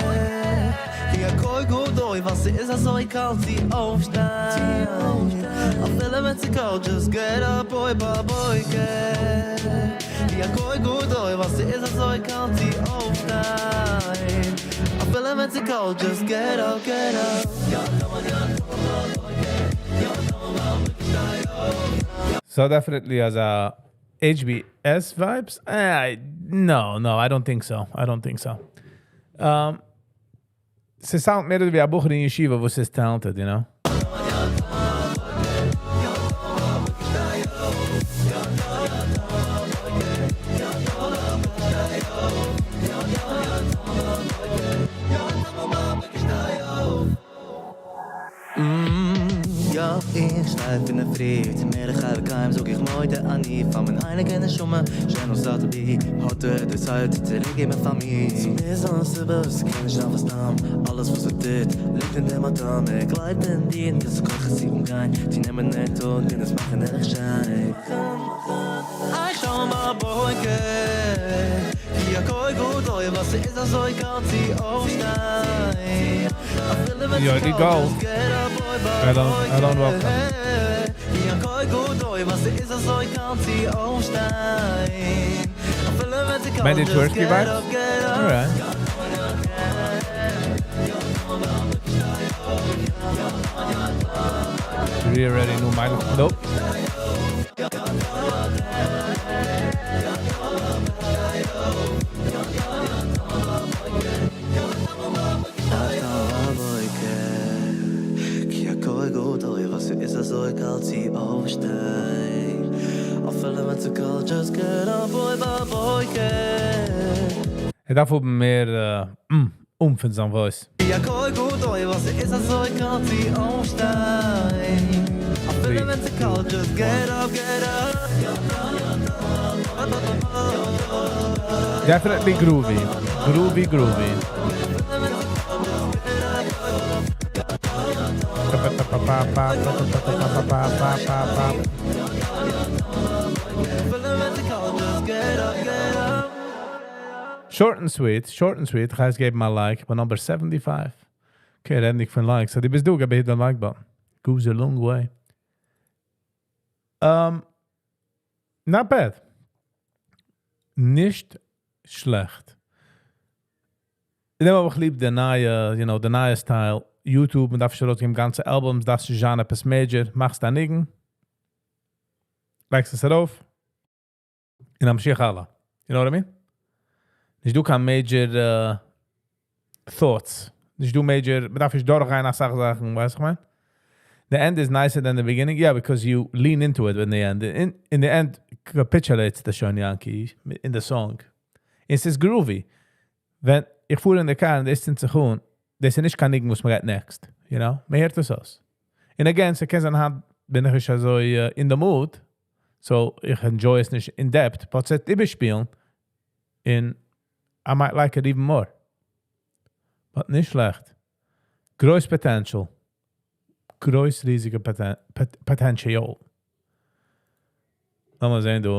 כי הכל גודוי וואס איז אזוי קאלט צו אויפשטיין אפילו ווען ס'קאלט just get up boy בבויקער כי הכל גודוי וואס איז אזוי קאלט צו אויפשטיין אפילו ווען ס'קאלט just get up, get up. יא טאם So definitely as a HBS vibes? No, I don't think so. I don't think so. ס'sound מער ווי א בחור אין ישיבה, וואס איז talented, you know? יא, איך שטיי אין דער פרי, צו מלך חי וקיים זאג איך מודה אני פאר מיין הייליגע נשמה, שנתת בי, האט ער די צייט צוריקגעבן פאר מיר. ס'מוז זיין א סיבה, ס'קען נישט זיין פאר סתם, אלעס וואס ער טוט, ליגט אין דעם אדם, ער גלייבט אין דיר, און דאס איז כח צו אנגיין, צו נעמען דעם טאג און עס מאכן ערליך שיין. איך שטיי בבויקער כי הכל גודוי וואס איז אזוי קאלט צו אויפשטיין אפילו ווען You already ס'קאלט go. just get up boy I don't welcome. כי הכל גודוי וואס איז אזוי קאלט צו אויפשטיין אפילו ווען ס'קאלט Mandy just Tversky get vibes? up, get up. All right. We already knew my nope. כי הכל גודוי וואס איז אזוי קאלט צו אויפשטיין אפילו ווען ס'קאלט just get up boy בבויקער ער דארף האבן מער oomph אין זיין voice. כי הכל גודוי וואס איז אזוי קאלט צו אויפשטיין אפילו ווען ס'קאלט just get up, get up. Definitely groovy. Groovy, groovy. Pa, pa, pa, pa, pa, pa, pa, pa, pa, pa, pa, pa. אפילו ווען ס'קאלט just get up, get up. Short and sweet, short and sweet. Guys, געב א like. ביי number 75. Okay, רעדנדיג פון likes. So, דו ביסט דא, געב hit the like button. Goes a long way. Not bad. נישט שלעכט. איך נעם אבער ליב די נייע, די נייע style. YouTube, מען דארף שוין ארויסגעבן גאנצע albums, דאס איז genre עפעס major. מאכסט א ניגון. לייגסט עס ארויף. און נמשיך הלאה. You know what I mean? נישט דא קיין major thoughts. נישט דא major, מען דארף נישט דורכגיין א סאך זאכן, ווייסט וואס איך מיין? The end is nicer than the beginning. Yeah, because you lean into it in the end. In the end, capitulates the שוין Yankee in the song. עס איז groovy. ווען איך פאר אין די car און דאס זינגט זיך אן, דאס איז נישט קיין ניגון, וואס מען גייט next. You know? מען הערט עס אויס. און again, ס'קען זיין היינט בין איך נישט אזוי in the mood, so איך enjoy עס נישט in depth, but ס'וועט איבערשפילן און I might like it even more. But נישט שלעכט. גרויס potential. גרויס ריזיגע potential. לאמיר זען דא.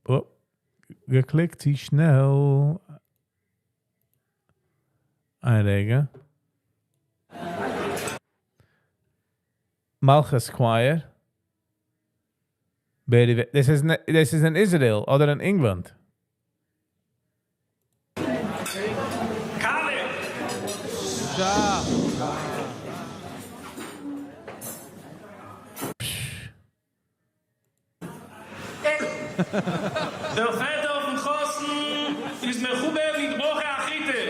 Oh, געקליקט צו שנעל. איין רגע. מלכות Choir. דאס איז אין Israel אדער אין England? דער פעטער פון חתן איז מכובד מיט ברכה אחיתא.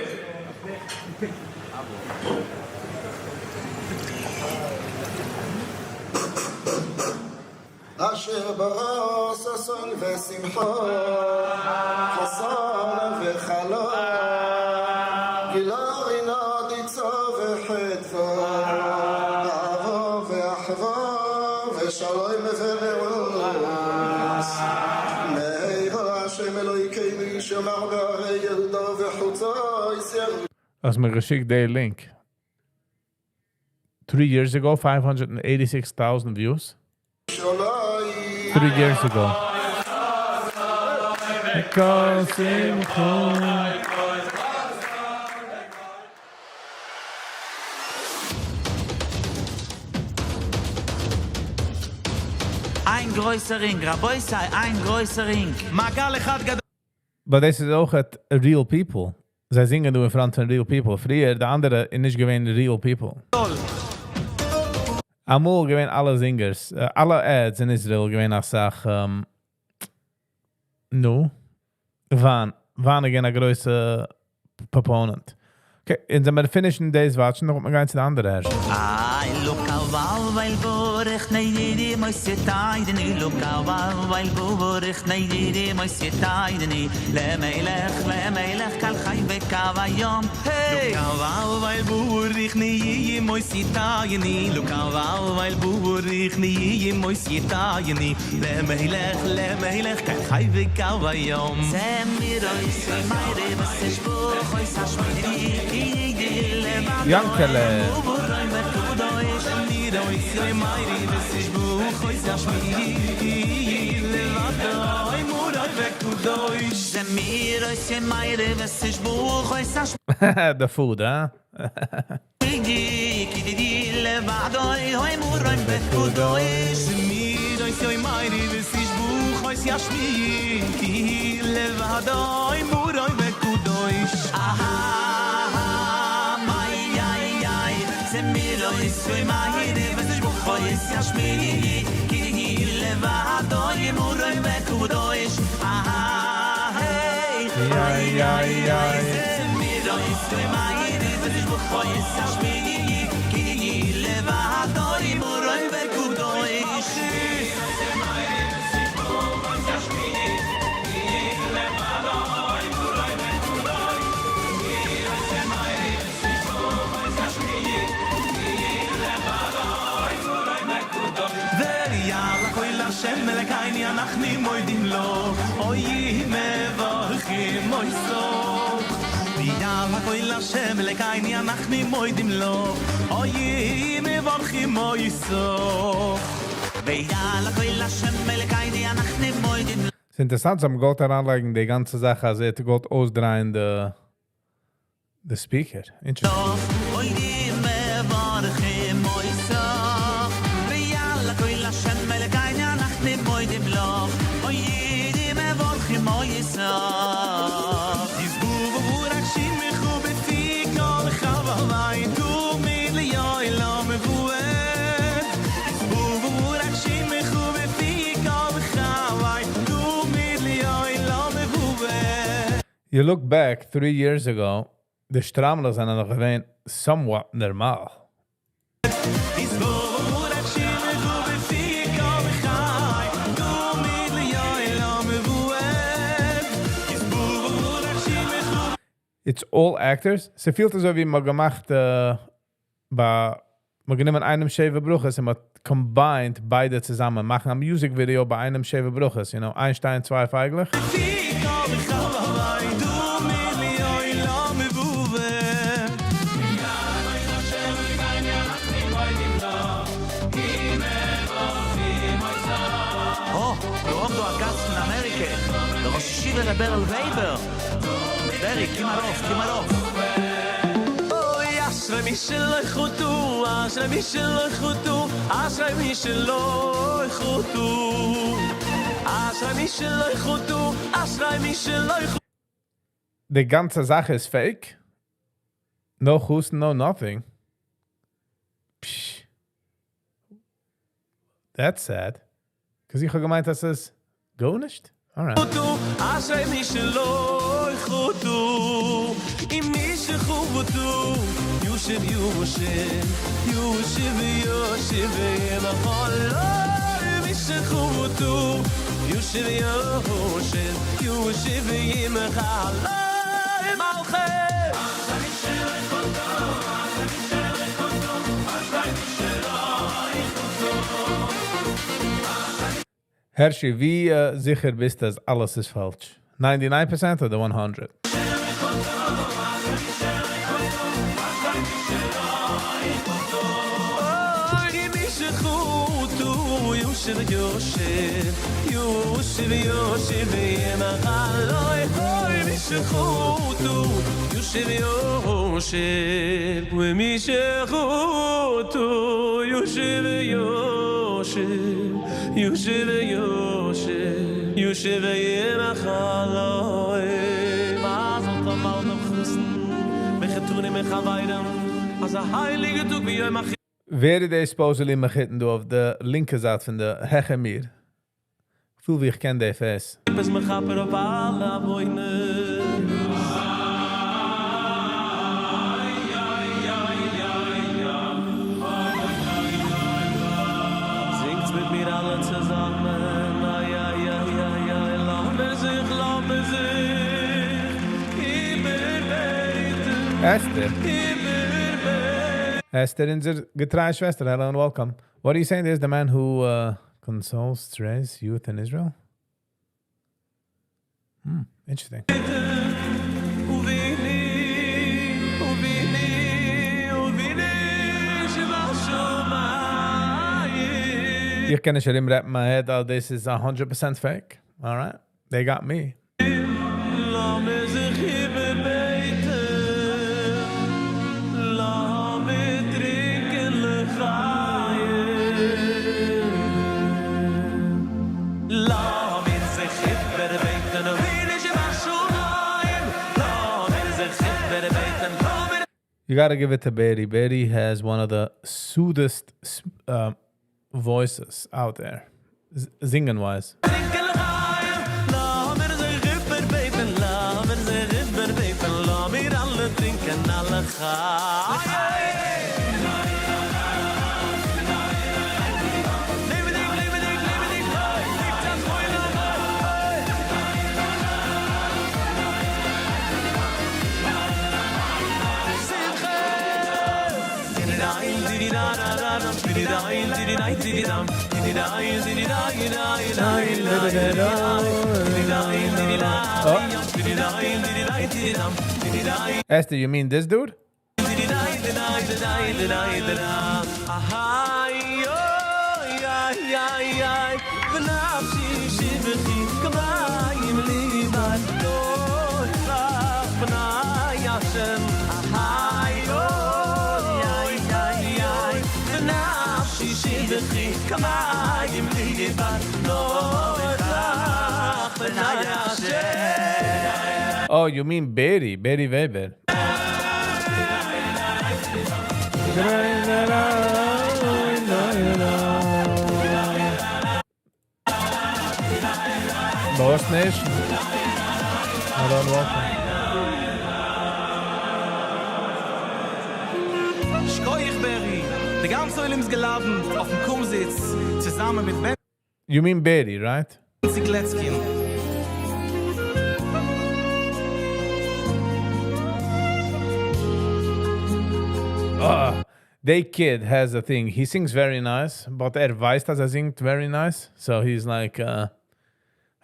אשר ברא ששון ושמחה, חסון וחלום, גילה רינה דיצה וחדווה, אהבה ואחווה ושלום ורעות. מהרה השם אלוהיכנו ישמר בערי יהודה וחוצות ירושלים. האסט מיר געשיקט די link. 3 years ago, 586,000 views. 3 years ago. קול שמחה. איין גרויסער רינג, רבותי, איין גרויסער רינג. מעגל אחד גדול. But דאס איז אויך real people. זיי זינגען דא in front פון real people. פריער, די אנדערע איז נישט געווען real people. אמאל געווען אלע singers, אלע ads אין Israel געווען א סאך, נו, וויין, וויין געווען א גרויסע proponent. Okay, אונז זעמיר finish ן דאס watch ן, נאך מיר גיין צו די אנדערע ערשט. איי לוקאוואל ווייל בורך ניידי מויסייטיידני לוקאוואל ווייל בורך ניידי מויסייטיידני למלך למלך כל חי וקו היום. לוקאוואל ווייל בורך ניי מויסייטיידני לוקאוואל ווייל בורך ניי מויסייטיידני למלך למלך כל חי וקו היום. זמיר אויס מיירי וסשבוך אויס השמידי כי ידיל לבדו Yankele. זמיר אויס מיירי וסשבוך אויס השמידי לבדו מורוי וקודוש. זמיר אויס מיירי וסשבוך אויס The food, huh? השמידי כי ידיל לבדו אוי מורוי וקודוש. זמיר אויס מיירי וסשבוך אויס השמידי כי לבדו מורוי וקודוש. אהה, מיי, איי, איי, זמיר אויס מיירי וסשבוך אויס השמידי כי לבדו מורוי וקודוש. אהה, היי, איי, איי, איי, זמיר אויס מיירי וסשבוך אויס השמידי כי לבדו מורוי וקודוש. ויאללה כל השם אלוקינו אנחנו מודים לו אוי מברכים אוי סוף ויאללה כל השם אלוקינו אנחנו מודים לו אוי מברכים אוי סוף ויאללה כל השם אלוקינו אנחנו מודים לו. ס'איז אינטערעסאנט, זיי האבן געוואלט אריינלייגן די גאנצע זאך, אז ער האט געוואלט אויסדרייען די speaker. Interesting. אוי מברכים אוי סוף ויאללה כל השם אלוקינו אנחנו מודים לו אוי מברכים אוי סוף. יתברך שמך בפי כל חי תמיד לעולם ועד יתברך שמך בפי כל חי תמיד לעולם ועד. You look back 3 years ago, די שטריימלעך זענען נאך געווען somewhat נארמאל. יתברך שמך בפי כל חי תמיד לעולם ועד יתברך שמך. It's all actors. ס'פילט אזוי ווי מ'האט געמאכט ביי מ'האט גענומען איינעם שבע ברכות און מ'האט combined ביידע צוזאמען מאכן א music video ביי איינעם שבע ברכות, you know, איין שטיין צוויי פייגלעך. אה, מיר האבן דא א גאסט פון אמעריקע, דער ראש ישיבה ר' בערל וועבער. בערי, קום ארויף, קום ארויף. אוי, אשרי מי שלא חטא, אשרי מי שלא חטא, אשרי מי שלא חטא. אשרי מי שלא חטא, אשרי מי שלא חטא. די גאנצע זאך איז fake? No חתן, no nothing. Psh. That's sad. 'Cause איך האב געמיינט, אז ס'איז גארנישט. Alright. אשרי מי שלא חטא, אם מי שחטא, יושב יושב, יושב יושב, ימחל מי שחטא, יושב יושב, יושב ימחל מלכי. אשרי מי שלא חטא, אשרי מי שלא חטא, אשרי מי שלא חטא. Hershey, ווי זיכער ביסטו, אז אלעס איז פאלש? 99% אדער 100? יושב יושב, יושב יושב, ימחל אוי מי שחוטו, יושב יושב, ומי שחוטו, יושב יושב, יושב יושב, יושב ימחל אוי מה זאת אמר נחוסן, מחתונים מחביירם, אז ההייליגע טוג ביום הכי ווער איז די supposedly מחותן דא אויף די לינקע זייט פון די העכער מיר? איך פיל ווי איך קען די face. איז מכפר אויף אלע עוונות. זינגטס מיט מיר אלע צוזאמען, איי איי איי איי איי, לאמיר זיך, לאמיר זיך איבערבעטן. Esther. איבערבעטן. Esther, אונזער געטרייע שוועסטער, hello and welcome. What are you saying? There's the man who consoles stress youth in Israel? Interesting. וביני, וביני, וביני שבשמיים. איך קען נישט ארום wrap my head out this is 100% fake. All right. They got me. לאמיר זיך איבערבעטן, לאמיר טרינקען לחיים. לאמיר זיך איבערבעטן, אבינו שבשמיים. לאמיר זיך איבערבעטן, לאמיר You gotta give it to Barry. Barry has one of the soothest voices out there, singing wise. טרינקען לחיים. לאמיר זיך איבערבעטן, לאמיר זיך איבערבעטן, לאמיר אלע טרינקען לחיים. לעבעדיג, לעבעדיג, לעבעדיג, לעבט דאס עולם, היי. שמחה. Oh. Esther, you mean this dude? איי, אוי, איי, איי, איי, ונפשי שבחי כמים לי נוכח פני השם. איי, אוי, איי, איי, איי, ונפשי שבחי כמים לי נוכח פני השם. Oh, you mean Barry, Barry Weber. Boss Nation. Hello and welcome. שכוח בערי, דער גאנצער עולם איז געלאדנט אויפן קומזיץ, צוזאמען מיט Ben. You mean Barry, right? Kletzkin. The kid has a thing. He sings very nice, but ער ווייסט אז ער זינגט very nice. So he's like,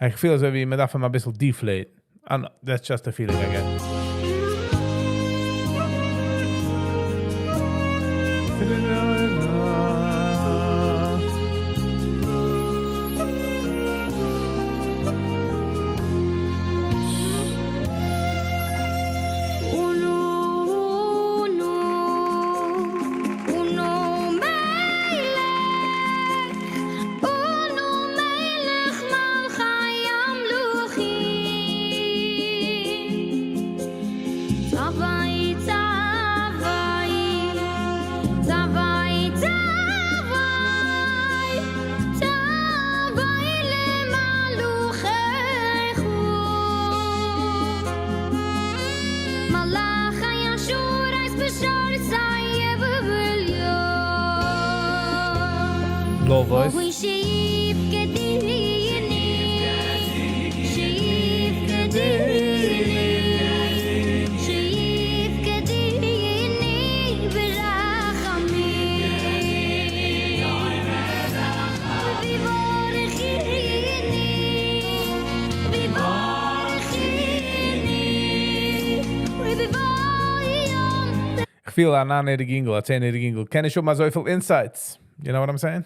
איך feel אזוי ווי מ'דארף אים א ביסל deflate. I don't know, that's just a feeling I get. Low voice. איך feel א ניין-יעריג אינגל, א 10-יעריג אינגל, קען נישט האבן אזויפיל insights. You know what I'm saying?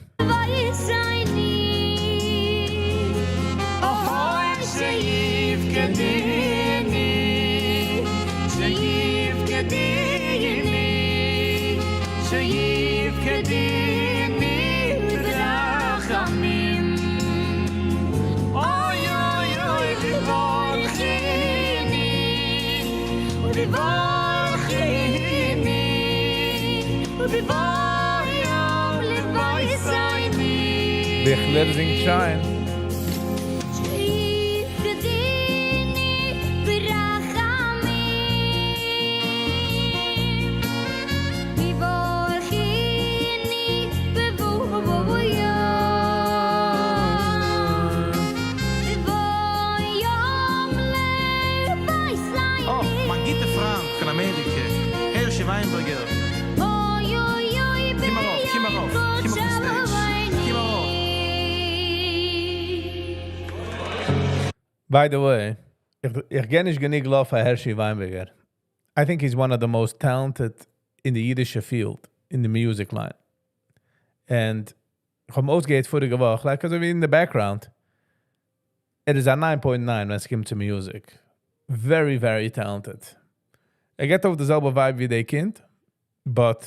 ביכלער זינגט שיין. אה, מיין גוטע פריינד פון אמעריקע, הערשי וויינבערגער. קום ארויף, קום ארויף, קום אויפן stage. קום ארויף. By the way, איך גיב נישט גענוג love פאר Hershey Weinberger. I think he's one of the most talented in the Yiddish field, in the music line. And איך האב אים אויסגעהערט פאריגע וואך, like אזוי ווי in the background. ער איז א 9.9 ווען עס קומט צו music. Very, very talented. ער געבט אויף די זעלבע vibe ווי די קינד, but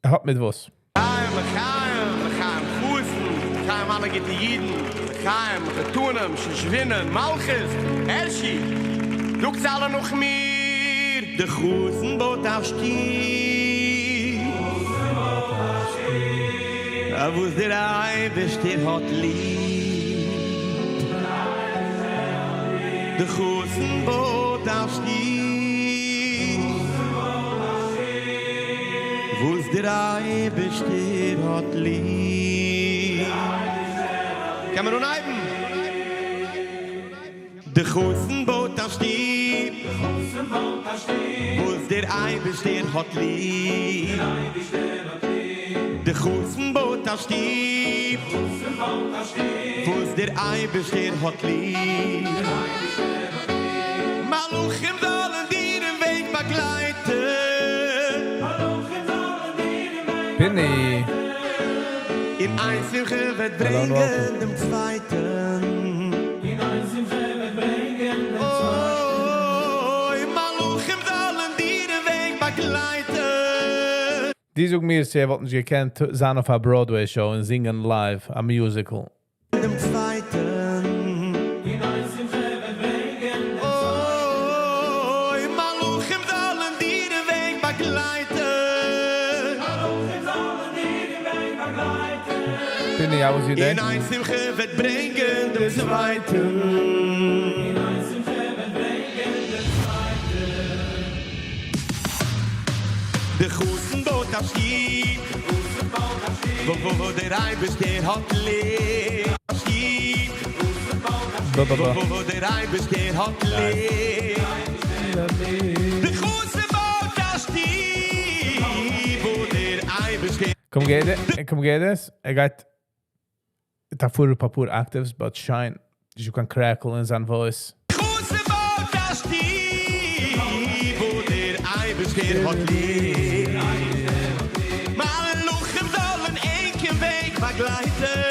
ער האט מיט וואס. לחיים, לחיים חתן, לחיים אלע גוטע אידן, לחיים, מחותנים, שושבינים, מלכות, הערשי, זאגטס אלע נאך מיר, דער חתן בויט א שטוב, וואס דער אייבערשטער האט ליב, דער חתן בויט א שטוב, וואס דער אייבערשטער האט ליב. קען מען אנהייבן? דער חתן בויט א שטוב, וואס דער אייבערשטער האט ליב. דער חתן בויט א שטוב, וואס דער אייבערשטער האט ליב. מלאכים זאלן דיר אין וועג באגלייטן. Pinny. אין איין שמחה וועט Hello and ברענגען welcome. דעם צווייטן. אוי, מלאכים זאלן דיר אין וועג באגלייטן. די זאג מיר, זיי וואלטן נישט געקענט זיין אויף א Broadway show און זינגען live, א musical. דעם צווייטן. אוי, מלאכים זאלן דיר אין וועג באגלייטן. Pinny, how was your day? אין איין שמחה וועט ברענגען דעם צווייטן. דער חתן בויט א שטוב, וואו, וואו, וואו דער אייבערשטער האט ליב. שטוב, Ba, ba, ba. וואו, וואו דער אייבערשטער האט ליב. דער חתן בויט א שטוב. קום גייט קום גייט עס, ער גייט מיט א פאר אפאר octaves, but שיין, נישטא קיין crackle אין זיין voice. חתן בויט א שטוב וואו דער אייבערשטער האט ליב. מלאכים זאלן ענק אין וועג באגלייטן.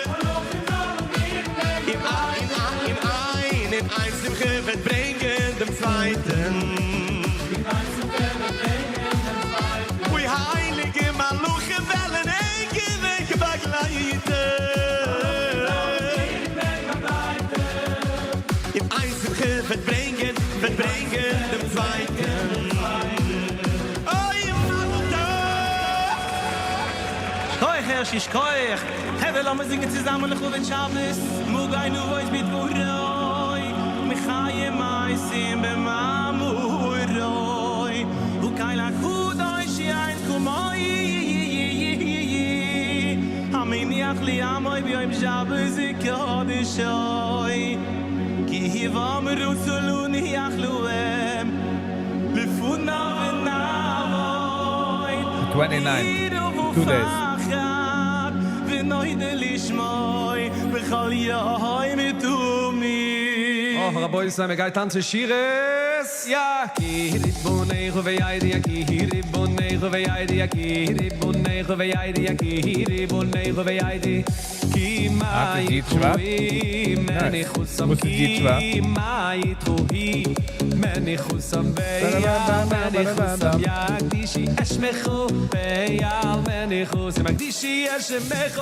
און איין און איין און איין שמחה וועט ברענגען דעם צווייטן. אוי הייליגע מלאכים וועלן ענק אין וועג באגלייטן. און איין שמחה וועט ברענגען, וועט ברענגען דעם צווייטן. אוי מזל טוב! שכוח הערשי שכוח! חברה לאמיר זינגען צוזאמען לכבוד שבת מגן אבות בדברו מחיה מתים במאמרו וקל הקדוש שאין כמוהו המניח לעמו ביום שבת קדשו כי ואמרו צלוני יחלוהם לפניו ונעבוד 29, 2 days. ונודה לשמו בכל יום תמיד. Oh, רבותי, מ'גייט טאנצן שירות. יא, כי ריבונך וידי, יא, כי ריבונך וידי, יא, כי ריבונך וידי, יא, כי ריבונך וידי. כי מה Ah, די שבט? מניחוסם, וואס איז די שבט? כי מה יתרוי, מניחוסם ביעל, מניחוסם יקדישי אשמחו, ביעל מניחוסם יקדישי אשמחו.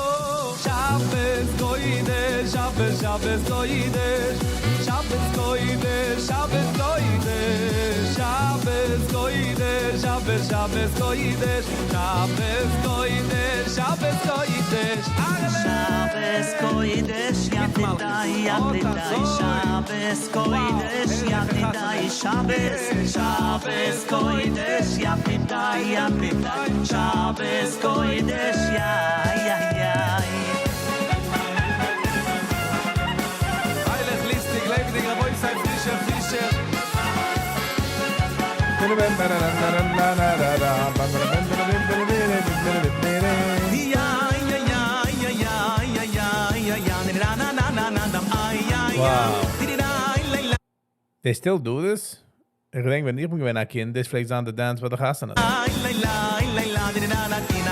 שבת קודש, שבת, שבת קודש, שבת קודש, שבת קודש, שבת קודש, שבת, שבת קודש, שבת קודש, שבת קודש. שבת קודש, ידידי, ידידי, שבת קודש, ידידי, שבת, שבת קודש, ידידי, ידידי, שבת קודש, יא, יא, יא. פריילעך, ליסטיג, לעבעדיג, רבותי, פרישער, פרישער. יא, יא, יא, יא, יא, יא, יא, יא, na, na, na, na, na, na, ay, ay, Wow. ay. They still do this? איך געדענק, ווען איך בין געווען א קינד, דאס פלעגט זיין די dance ביי די חתונה.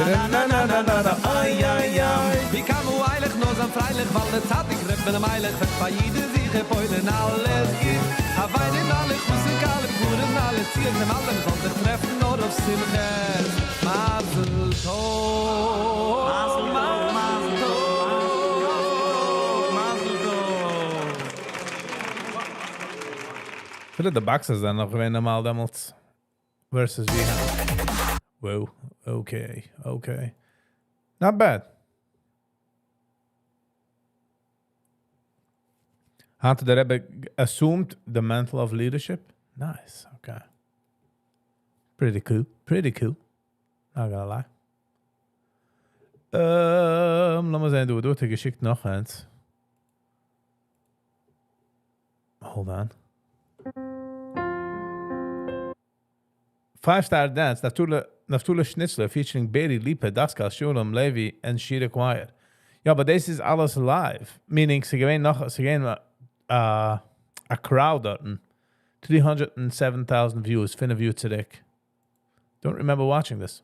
Na, na, na, na, na, ay, ay, ay. ווי קאן מען איילעך נאר זיין פריילעך, ווייל דער צדיק ר' אלימלך וועט ביי יעדער זיכער פועל'ן אלעס גוט. א וויין אין אלע חוסן קאלע גורן אלע ציען דעם אלע מ'זאל זיך טרעפן נאר אויף שמחה. מזל טוב. מזל טוב, מזל טוב, מזל טוב. אפילו די boxes זענען נאך געווען נארמאל דעמאלטס. Versus ווי היינט. Whoa, okay. Not bad. האט דער רבי assumed the mantle of leadership? Nice, okay. Pretty cool, pretty cool. Not gonna lie. לאמיר זען, דו, דו האסט געשיקט נאך איינס. Hold on. Five Star Dance, Naftule, Naftule Schnitzler featuring Berry Lipa, Daskal, Shulam, Levy and Shira Choir. יא, but דאס איז אלעס live. Meaning, ס'איז געווען נאך, ס'איז געווען א crowd דארטן. 307,000 views, פינף יאר צוריק. Don't remember watching this.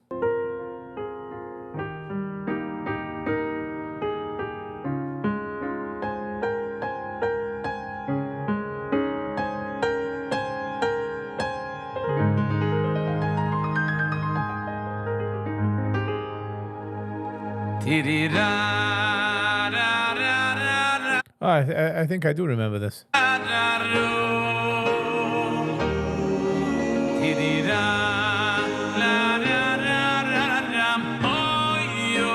Tiri-ra, ra, ra, ra, ra. Oh, I think I do remember this. Ra, ro. Tiri-ra, la, ra, ra, ra, ra, oy, yo.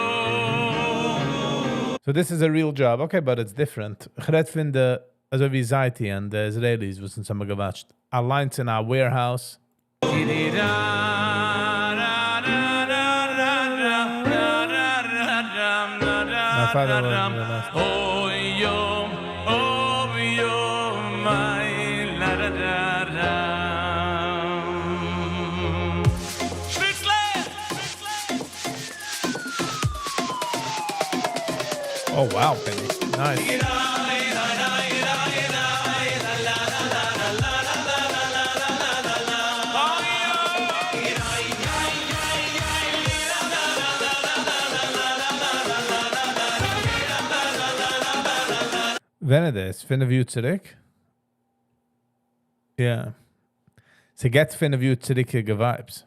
So this is a real job. Okay, but it's different. איך רעד פון די, אזוי ווי זייטי און די Israelis, וואס אונז האבן געwatcht. אליינס in a warehouse. Tiri-ra, ra, ra, ra, ra, ra, ra, ra, ra, ra, ra, ra, My father ra, was ra. the last. Oy, yo, oh, yo, my, la, ra, ra, ra. Schnitzler! Oh wow, Benny. Nice. ווען איז דאס? פינף יאר צוריק? יא. ס'געט פינף יאר צוריק'יגע vibes.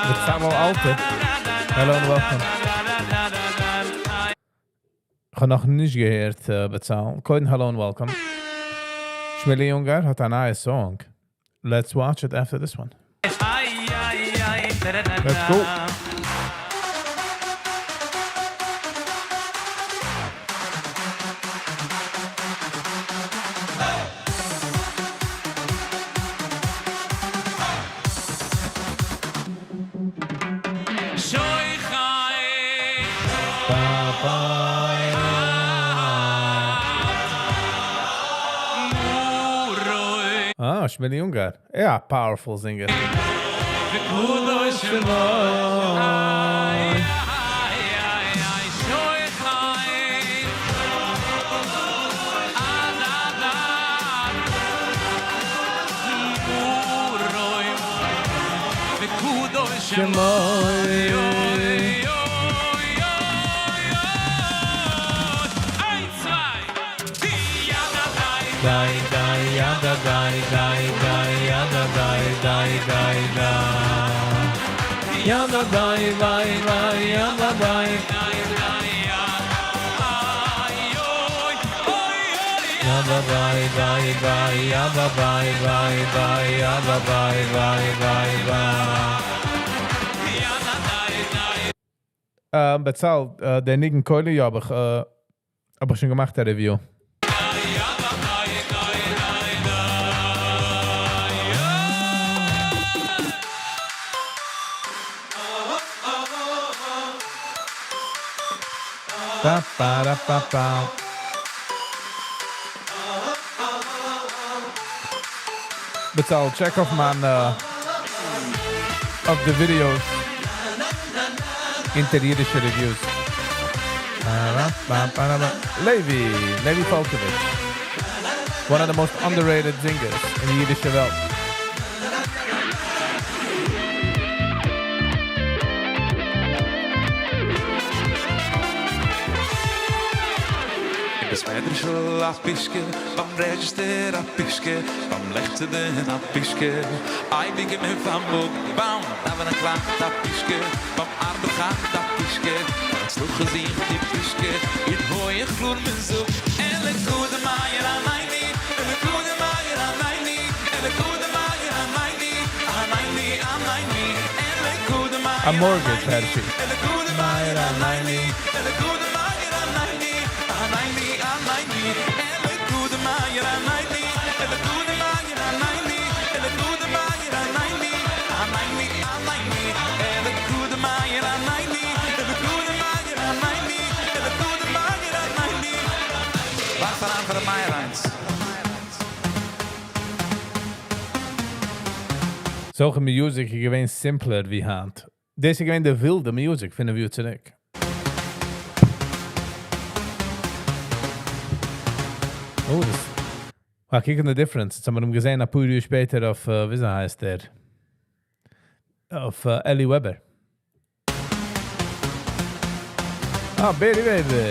With Samuel Alter. Hello and welcome. איך האב נאך נישט געהערט באצאלן. קודם hello and welcome. Shmeli Ungar האט א נייע song. Let's watch it after this one. Let's go. Ah, Shmeli Ungar. Yeah, powerful singer. Dai, dai, ja, da, dai, dai, dai, ja, da, dai, dai, dai, da. Ja, da, dai, dai, dai, ja, da, dai. Ja, da, dai, dai, dai, ja, da, dai, dai, dai, ja, da, dai, dai, dai, dai. באצאל, דער ניגון קולי, יא, האב איך, האב איך שוין געמאכט, א review. Pa, pa, ra, pa, pa. באצאל, check אויף מיין, אויף די videos. אונטער אידישע reviews. Levi, Levi Falkovich. One of the most underrated singers אין די אידישע וועלט. בית מדרשל א פישקע, ביים register א פישקע, ביים לעכט צינדן א פישקע, אייביג אין פארמאג, ביים דאווענען קלאפט א פישקע, ביים ארבעט כאפט א פישקע, הצלחה זוכט די פישקע, אין הויך קלאר מען זאגט, אלקא דמאיר ענני, אלקא דמאיר ענני, אלקא דמאיר ענני, ענני, ענני, אלקא דמאיר A mortgage, Hershey. אלקא דמאיר ענני, אלקא דמאיר ענני, ענני, ענני, אלקא דמאיר ענני, אלקא דמאיר ענני, אלקא דמאיר ענני, ענני, ענני, אלקא דמאיר ענני, אלקא דמאיר ענני, אלקא דמאיר ענני. ווארף אריין פאר מאיר איינס. אזעלכע music איז געווען simpler ווי היינט. דאס איז געווען די ווילדע music פון יאר צוריק. Oh, דאס. Wow, קוק אין the difference. יעצט האבן מיר אים געזען, א פאר יאר שפעטער אויף, ווי הייסט ער? אויף Eli Weber. Ah, baby, baby.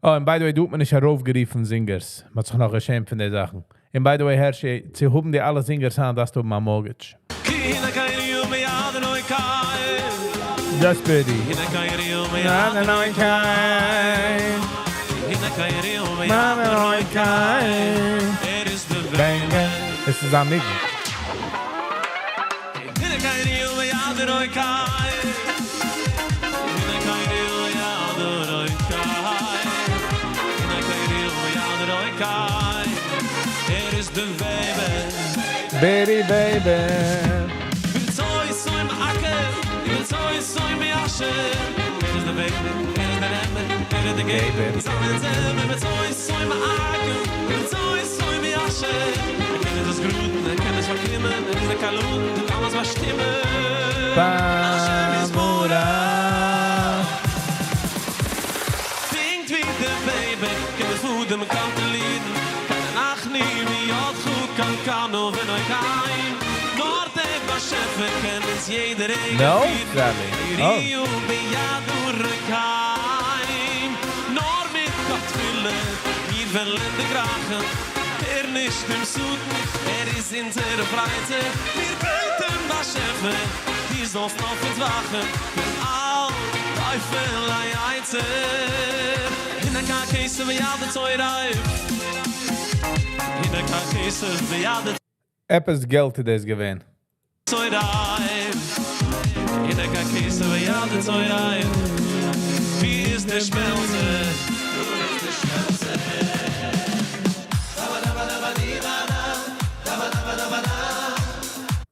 Oh, and by the way, דא האט מען נישט ארויפגערופן singers. מען האט זיך נאך געשעמט פון די זאכן. And by the way, Hershey, צו האבן די אלע singers היינט, דארפסטו האבן א mortgage. Just baby. Na, na, na, kai. Na, na, na, kai. Bang, bang. דאס איז א ניגון. בערי וועבער. No? Sadly. Oh. עפעס געלט איז דאס געווען.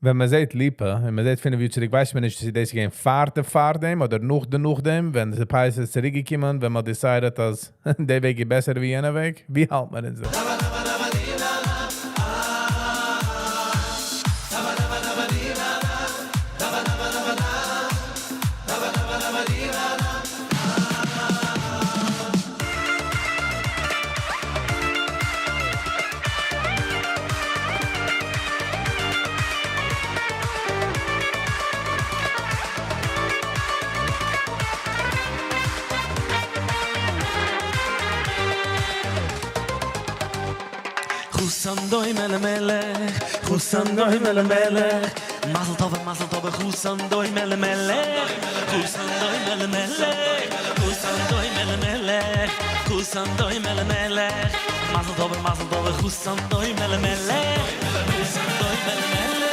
ווען מען זעט ליפא, ווען מען זעט פינף יאר צוריק, ווייסט מען נישט, צו דאס געווען פאר די פאר דעם אדער נאך די נאך דעם, ווען די פייס איז צוריקגעקומען, ווען מען decided אז דער וועג איז בעסער ווי יענער וועג, ווי האלט מען אונז דא? חתן דומה למלך, חתן דומה למלך, מזל טוב מזל טוב חתן דומה למלך, חתן דומה למלך, חתן דומה למלך, חתן דומה למלך, מזל טוב מזל טוב חתן דומה למלך, חתן דומה למלך.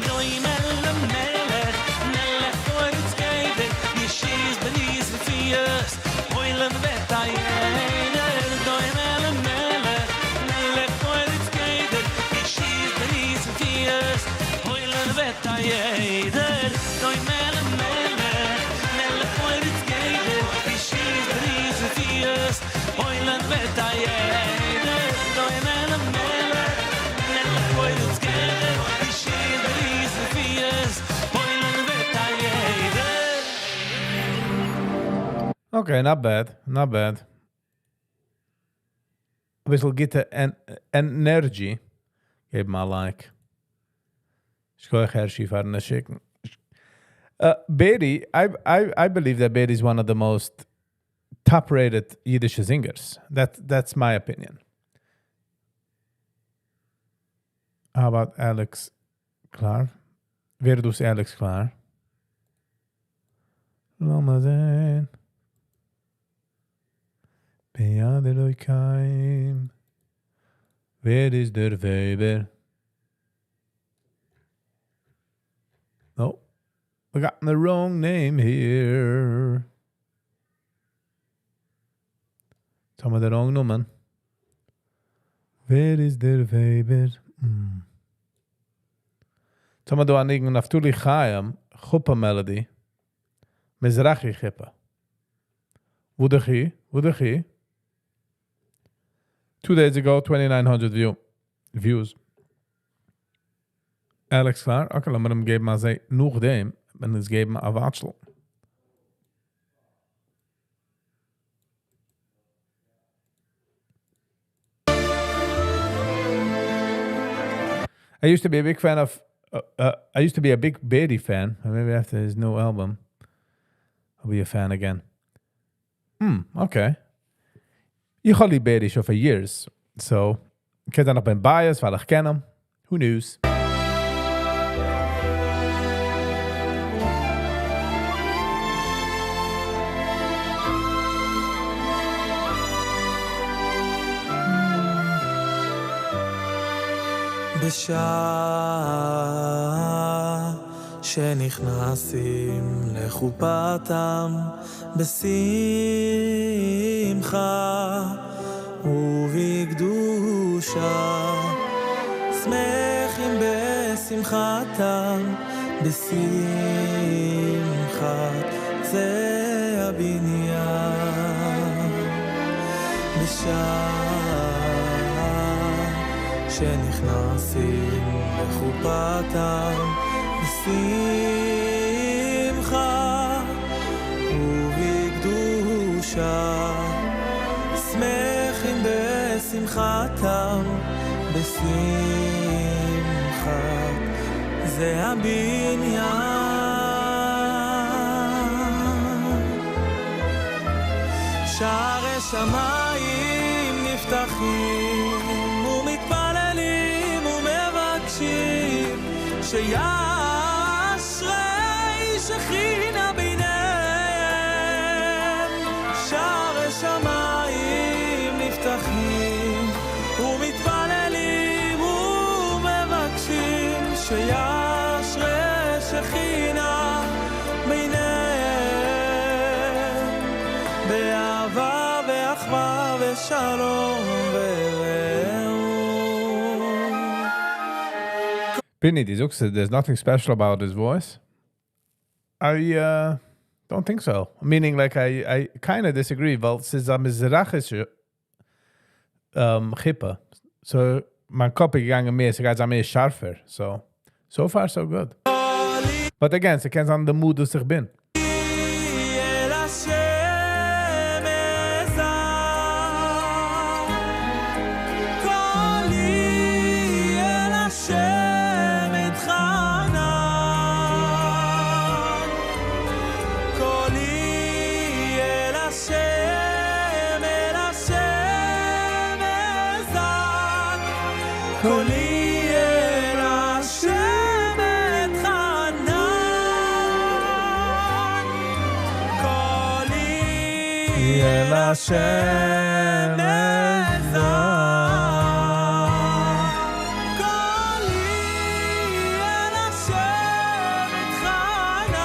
דומה למלך, מלך פורץ גדר, ישועות בניס רפואות, פועל'ן וועט א יעדער דומה למלך, מלך פורץ גדר, ישועות בניס רפואות, פועל'ן וועט א יעדער דומה למלך, מלך פורץ גדר, ישועות בניס רפואות, פועל'ן וועט א יעדער דומה למלך, מלך פורץ גדר, ישועות בניס רפואות, פועל'ן וועט א יעדער. Okay, not bad, not bad. א ביסל גוטע energy. געב מיר א like. שכוח הערשי פארן שיקן. Berry, I believe that Berry is one of the most top-rated Yiddish singers. That's my opinion. How about Alex Klar? ווער דאס Alex Klar? לאמיר זען. ביד אלוקים. ווער איז דער וועבער? No, we got the wrong name here. האבן מיר the wrong נאמען. ווער איז דער וועבער? האבן מיר דא א ניגון Naftuli Chaim, Chuppah Melody, Mizrachi Chuppah. וואו דער 2 days ago, 2900 views. Alex Klar, okay, לאמיר אים געבן א זע, נאכדעם, ווען עס געבן א וואטשל. I used to be a big fan of, I used to be a big Berry fan. Maybe after his new album, I'll be a fan again. Okay. איך האב ליב Berry שוין for years. So, קען זיין איך בין biased, ווייל איך קען אים. Who knows? בשעה שנכנסים לחופתם בשמחה ובקדושה שמחים בשמחתם בשמחת זה הבניין בשעה שנכנסים לחופתם בשמחה ובקדושה שמחים בשמחתם בשמחת זה הבניין שערי שמיים נפתחים ומתפללים ומבקשים שישרי שכינה ביניהם שערי שמיים נפתחים ומתפללים ומבקשים שישרי שכינה ביניהם באהבה ואחווה ושלום ורעות Binny, דו זאגסט, there's nothing special about his voice. I don't think so. Meaning, like, I kind of disagree. ווייל ס'איז א מזרחישע חופה. So, מיין קאפ איז געגאנגען מער, ס'גייט זיין מער שארפער. So, so far, so good. But again, ס'קען זיין the mood וואס איך בין. אל השם אזעק קולי אל השם אתחנן קולי אל השם אל השם אזעק קולי אל השם אתחנן קולי אל השם אזעק קולי אל השם אתחנן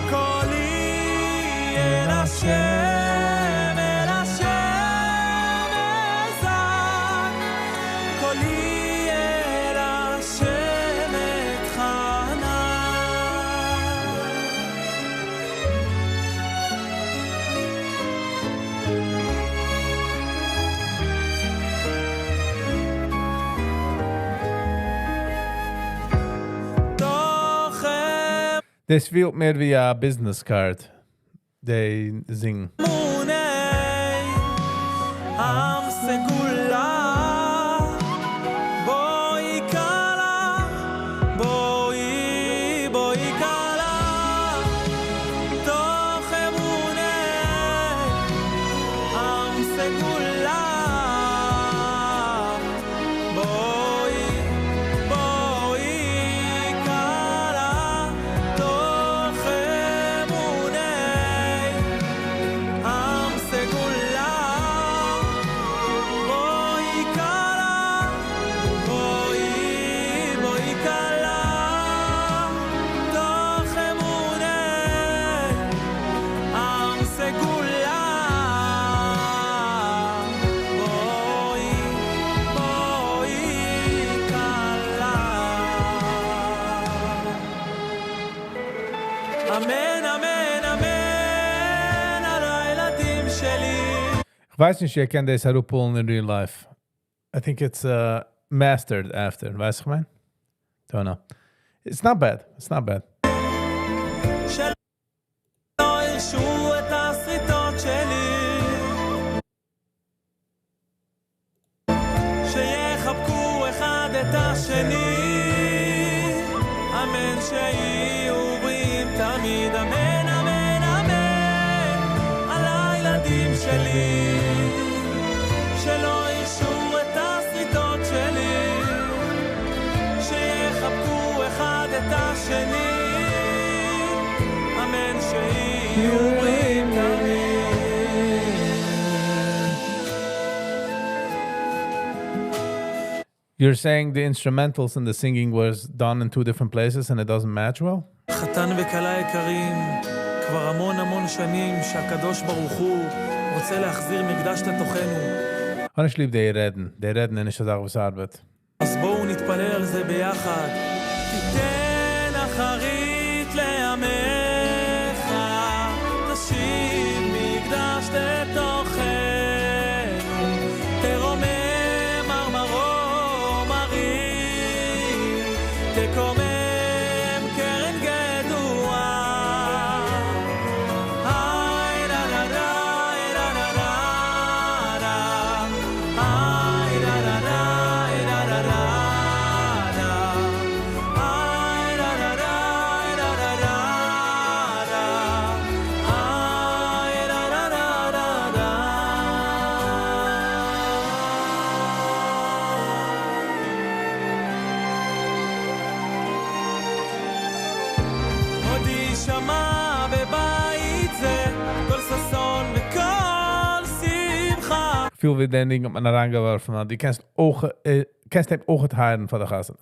קולי אל השם אל השם אזעק קולי אל השם אתחנן תוך דאס פילט מער ווי א business card. די זינגען. אמוני עם סגולה בואי כלה בואי בואי כלה תוך אמוני עם סגולה בואי בואי כלה תוך אמוני עם סגולה בואי כלה בואי בואי כלה תוך אמוני עם סגולה בואי בואי כלה אמן אמן אמן על הילדים שלי איך ווייס נישט, איר קענט דאס אראפפולן in real life. I think it's mastered after. ווייסט איך מיין? Don't know. It's not bad. It's not bad. שלא ירשו את השריטות שלי שיחבקו אחד את השני אמן שיהיו בריאים תמיד אמן אמן אמן על הילדים שלי שלא ירשו את השריטות שלי שיחבקו אחד את השני אמן שיהיו בריאים תמיד. You're saying the instrumentals and the singing was done in two different places and it doesn't match well? חתן וכלה יקרים, כבר המון המון שנים שהקדוש ברוך הוא רוצה להחזיר מקדש לתוכנו. האב ליב די רעדן, די רעדן איז נישט אזא זאך וואס ארבעט. אז בואו נתפלל על זה ביחד. תיתן אחרית לימיך, תשיב מקדש לתוכנו, תרומם הר מרום הרים, תקומם קרן גדועה. היי לה לה לה לה לה לה לה היי לה לה לה לה לה לה היי לה לה לה לה לה לה היי לה לה לה לה לה. עוד יישמע בבית זה קול ששון וקול שמחה. פיל ווי דעם ניגון האט מען אריינגעווארפן, אז דו קענסט אויך, קענסט אים אויך hiren פאר די חתונה.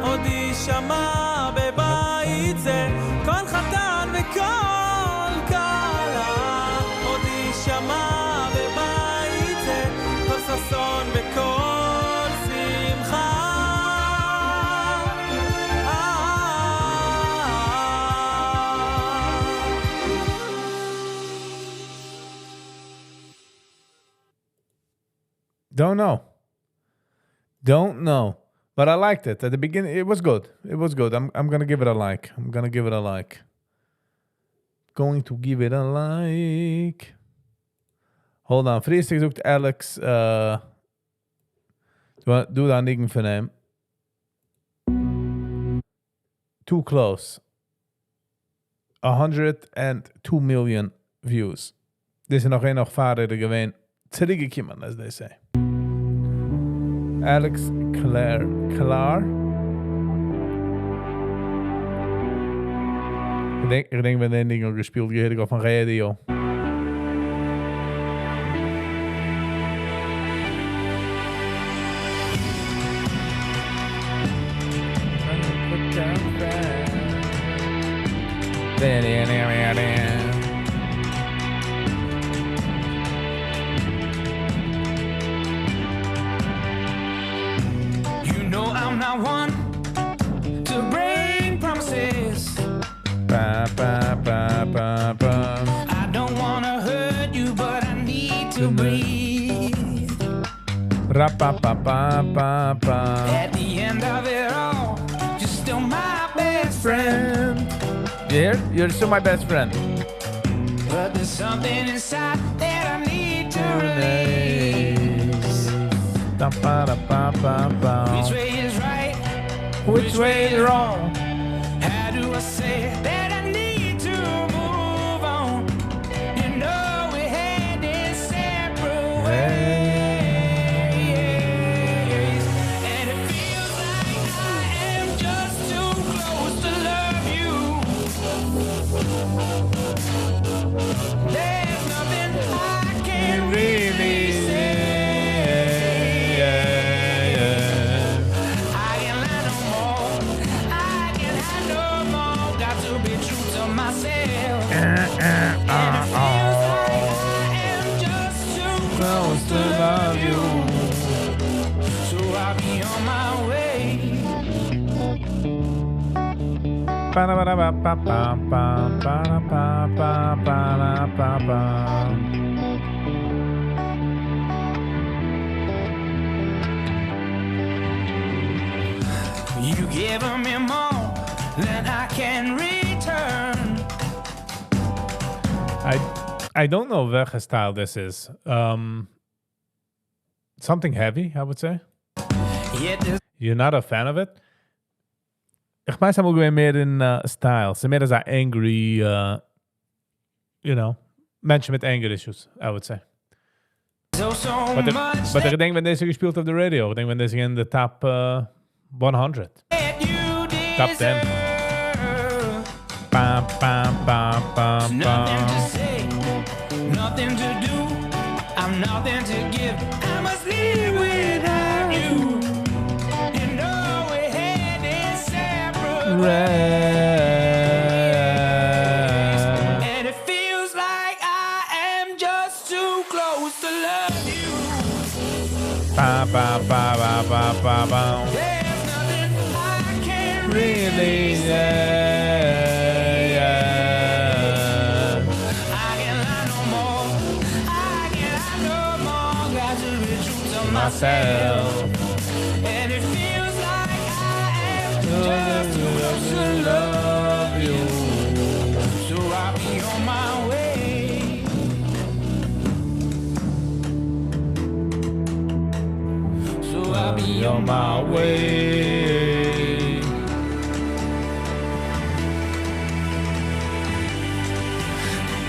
עוד יישמע בבית זה קול חתן וקול כלה. עוד יישמע בבית זה קול ששון וקול שמחה. Don't know. Don't know. But I liked it. At the beginning, it was good. It was good. I'm, I'm gonna give it a like. I'm gonna give it a like. Going to give it a like. Hold on. פריער געזאגט Alex, דו דא ניגון פון אים. Too close. 102 million views. דאס איז נאך איין נאך פאר ער געווען צוריקגעקומען, as they say. Alex Clare Klar. איך דענק, איך דענק, ווען דער ניגון געשפילט, געהערט אויפן radio. You know I'm not one to break promises. Ba, ba, ba, ba, ba. I don't wanna hurt you, but I need to breathe. Ra, pa, pa, pa, pa, pa. At the end of it all, you're still my best friend. You hear? You're still my best friend. But there's something inside that I need to release. Da, ba, da, ba, ba, ba. Which way is right? Which way is wrong? How do I say that I need to move on? You know we're heading separate ways, and it feels like I am just too close to love you. There's nothing I can really say. I can't lie no more. I can't hide no more. Got to be true to myself. And it feels like I am just too close to love you. So I'll be on my way. Ba da ba da ba ba ba ba ba da ba ba ba da ba ba. You giving me more than I can return. I don't know וועלכע style this is. Something heavy, I would say. Yet there's You're not a fan of it? איך מיין, ס'איז מער אין style. ס'איז מער אזא angry, מענטשן מיט anger issues, I would say. so so But, much but איך דענק, ווען דאס געשפילט אויף די radio, איך דענק, ווען דאס in the top 100. that you Top 10. Bam, bam, bam, bam, Nothing to bam. say, nothing to do. I'm nothing to give. I must live without you. rest. And it feels like I am just too close to love you. Ba, ba, ba, ba, ba, ba, ba. There's nothing I can really say. Yeah. I can't lie no more. I can't lie no more. Got to be true to myself. And it feels like I am just too close to love you. So I'll be on my way. So I'll be on my way.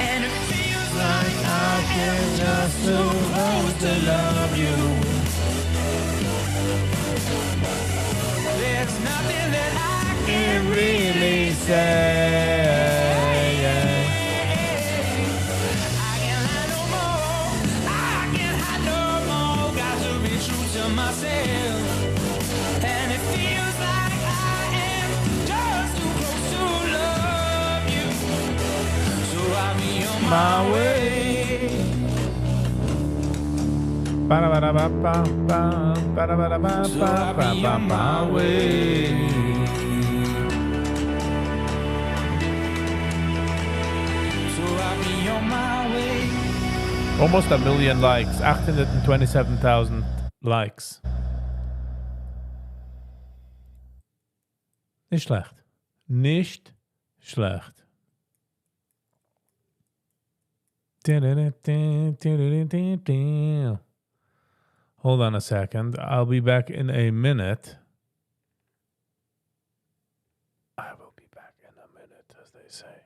And it feels like I am just too close to love you. There's nothing that I can really say. I can't lie no more. I can't hide no more. Got to be true to myself. And it feels like I am just too close to love you. So I'll be on my way. Ba-da-ba-da-ba-ba, ba-da-ba-da-ba-ba, So I'll be on my way. So I'll be on my way. Almost a million likes, 827,000 likes. נישט שלעכט. נישט שלעכט. Hold on a second. I'll be back in a minute. I will be back in a minute, as they say.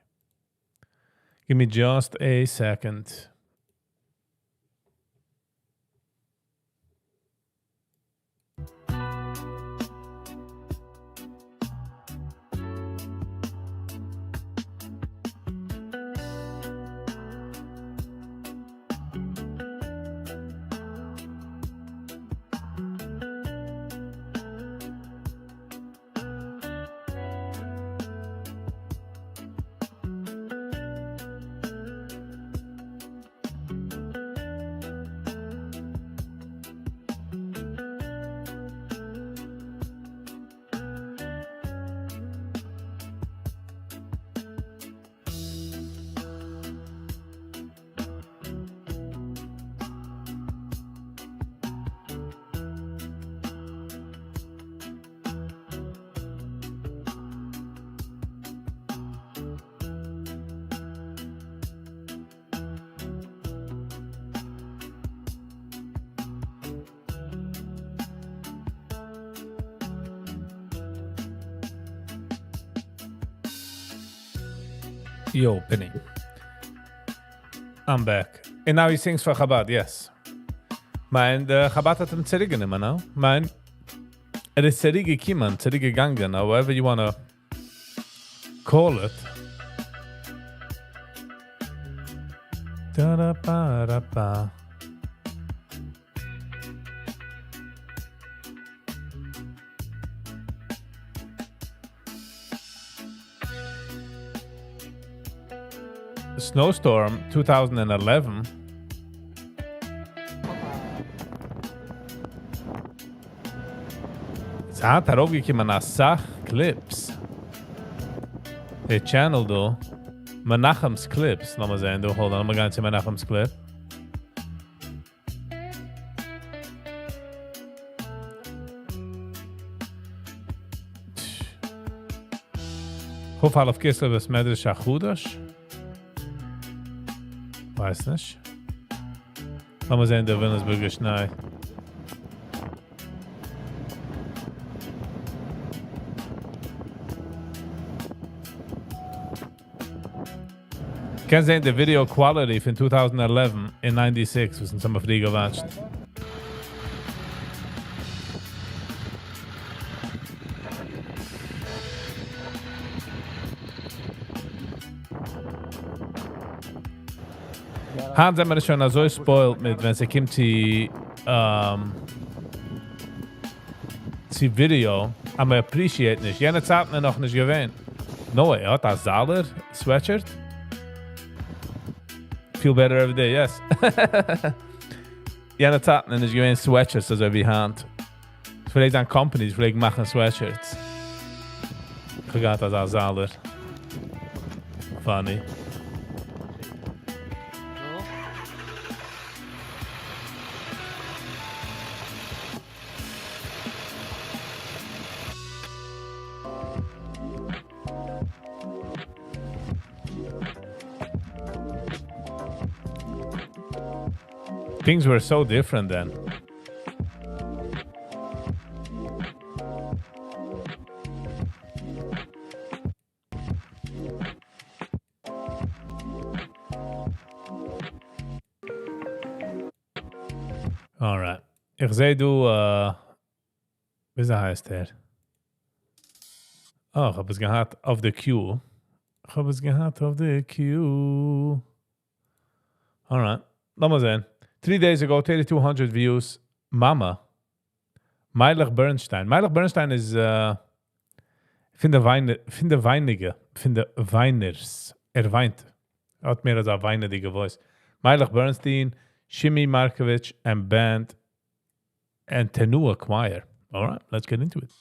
Give me just a second. Yo, Penny. I'm back. And now he sings for Chabad, yes. מיין, דער חב"ד האט אים צוריקגענומען, no? מיין, ער איז צוריקגעקומען, צוריקגעגאנגען, however you wanna call it. Da da ba da ba. Snowstorm 2011. עס האט ארויפגעקומען א סאך clips. דער channel דא. Menachem's Clips. לאמיר זען דא. Hold on, לאמיר גיין צו Menachem's Clip. כ"א כסלו בית מדרש החדש. ווייס נישט. לאמיר זען דער וויליאמסבורגער שניי. קענסט זען די video quality פון 2011 אין 96, וואס אונז האבן פריער גע watched. היינט זענען מיר שוין אזוי spoiled מיט, ווען עס קומט צו, צו video. אז מען appreciate נישט. יענע צייטן איז נאכנישט געווען. No way, ער האט א זאלער sweatshirt? Feel better every day, yes. יענע צייטן איז נישט געווען sweatshirts אזוי ווי היינט. עס פלעגט זיין companies פלעגן מאכן sweatshirts. איך האב געהאט אזא זאלער. Funny. Things were so different then. Alright. איך זע דא, uh, וויאזוי הייסט ער? Oh, איך האב עס געהאט אויף די queue. איך האב עס געהאט אויף די queue. Alright. לאמיר זען. 3 days ago, 3200 views. Mama. Meilech Bernstein. Meilech Bernstein איז uh, פון די וויינע, פון די ווייניגע, פון די וויינערס. ער וויינט. ער האט מער אזא וויינעדיגע voice. Meilech Bernstein, Shimi Markovich and band and Tenua Choir. All right, let's get into it.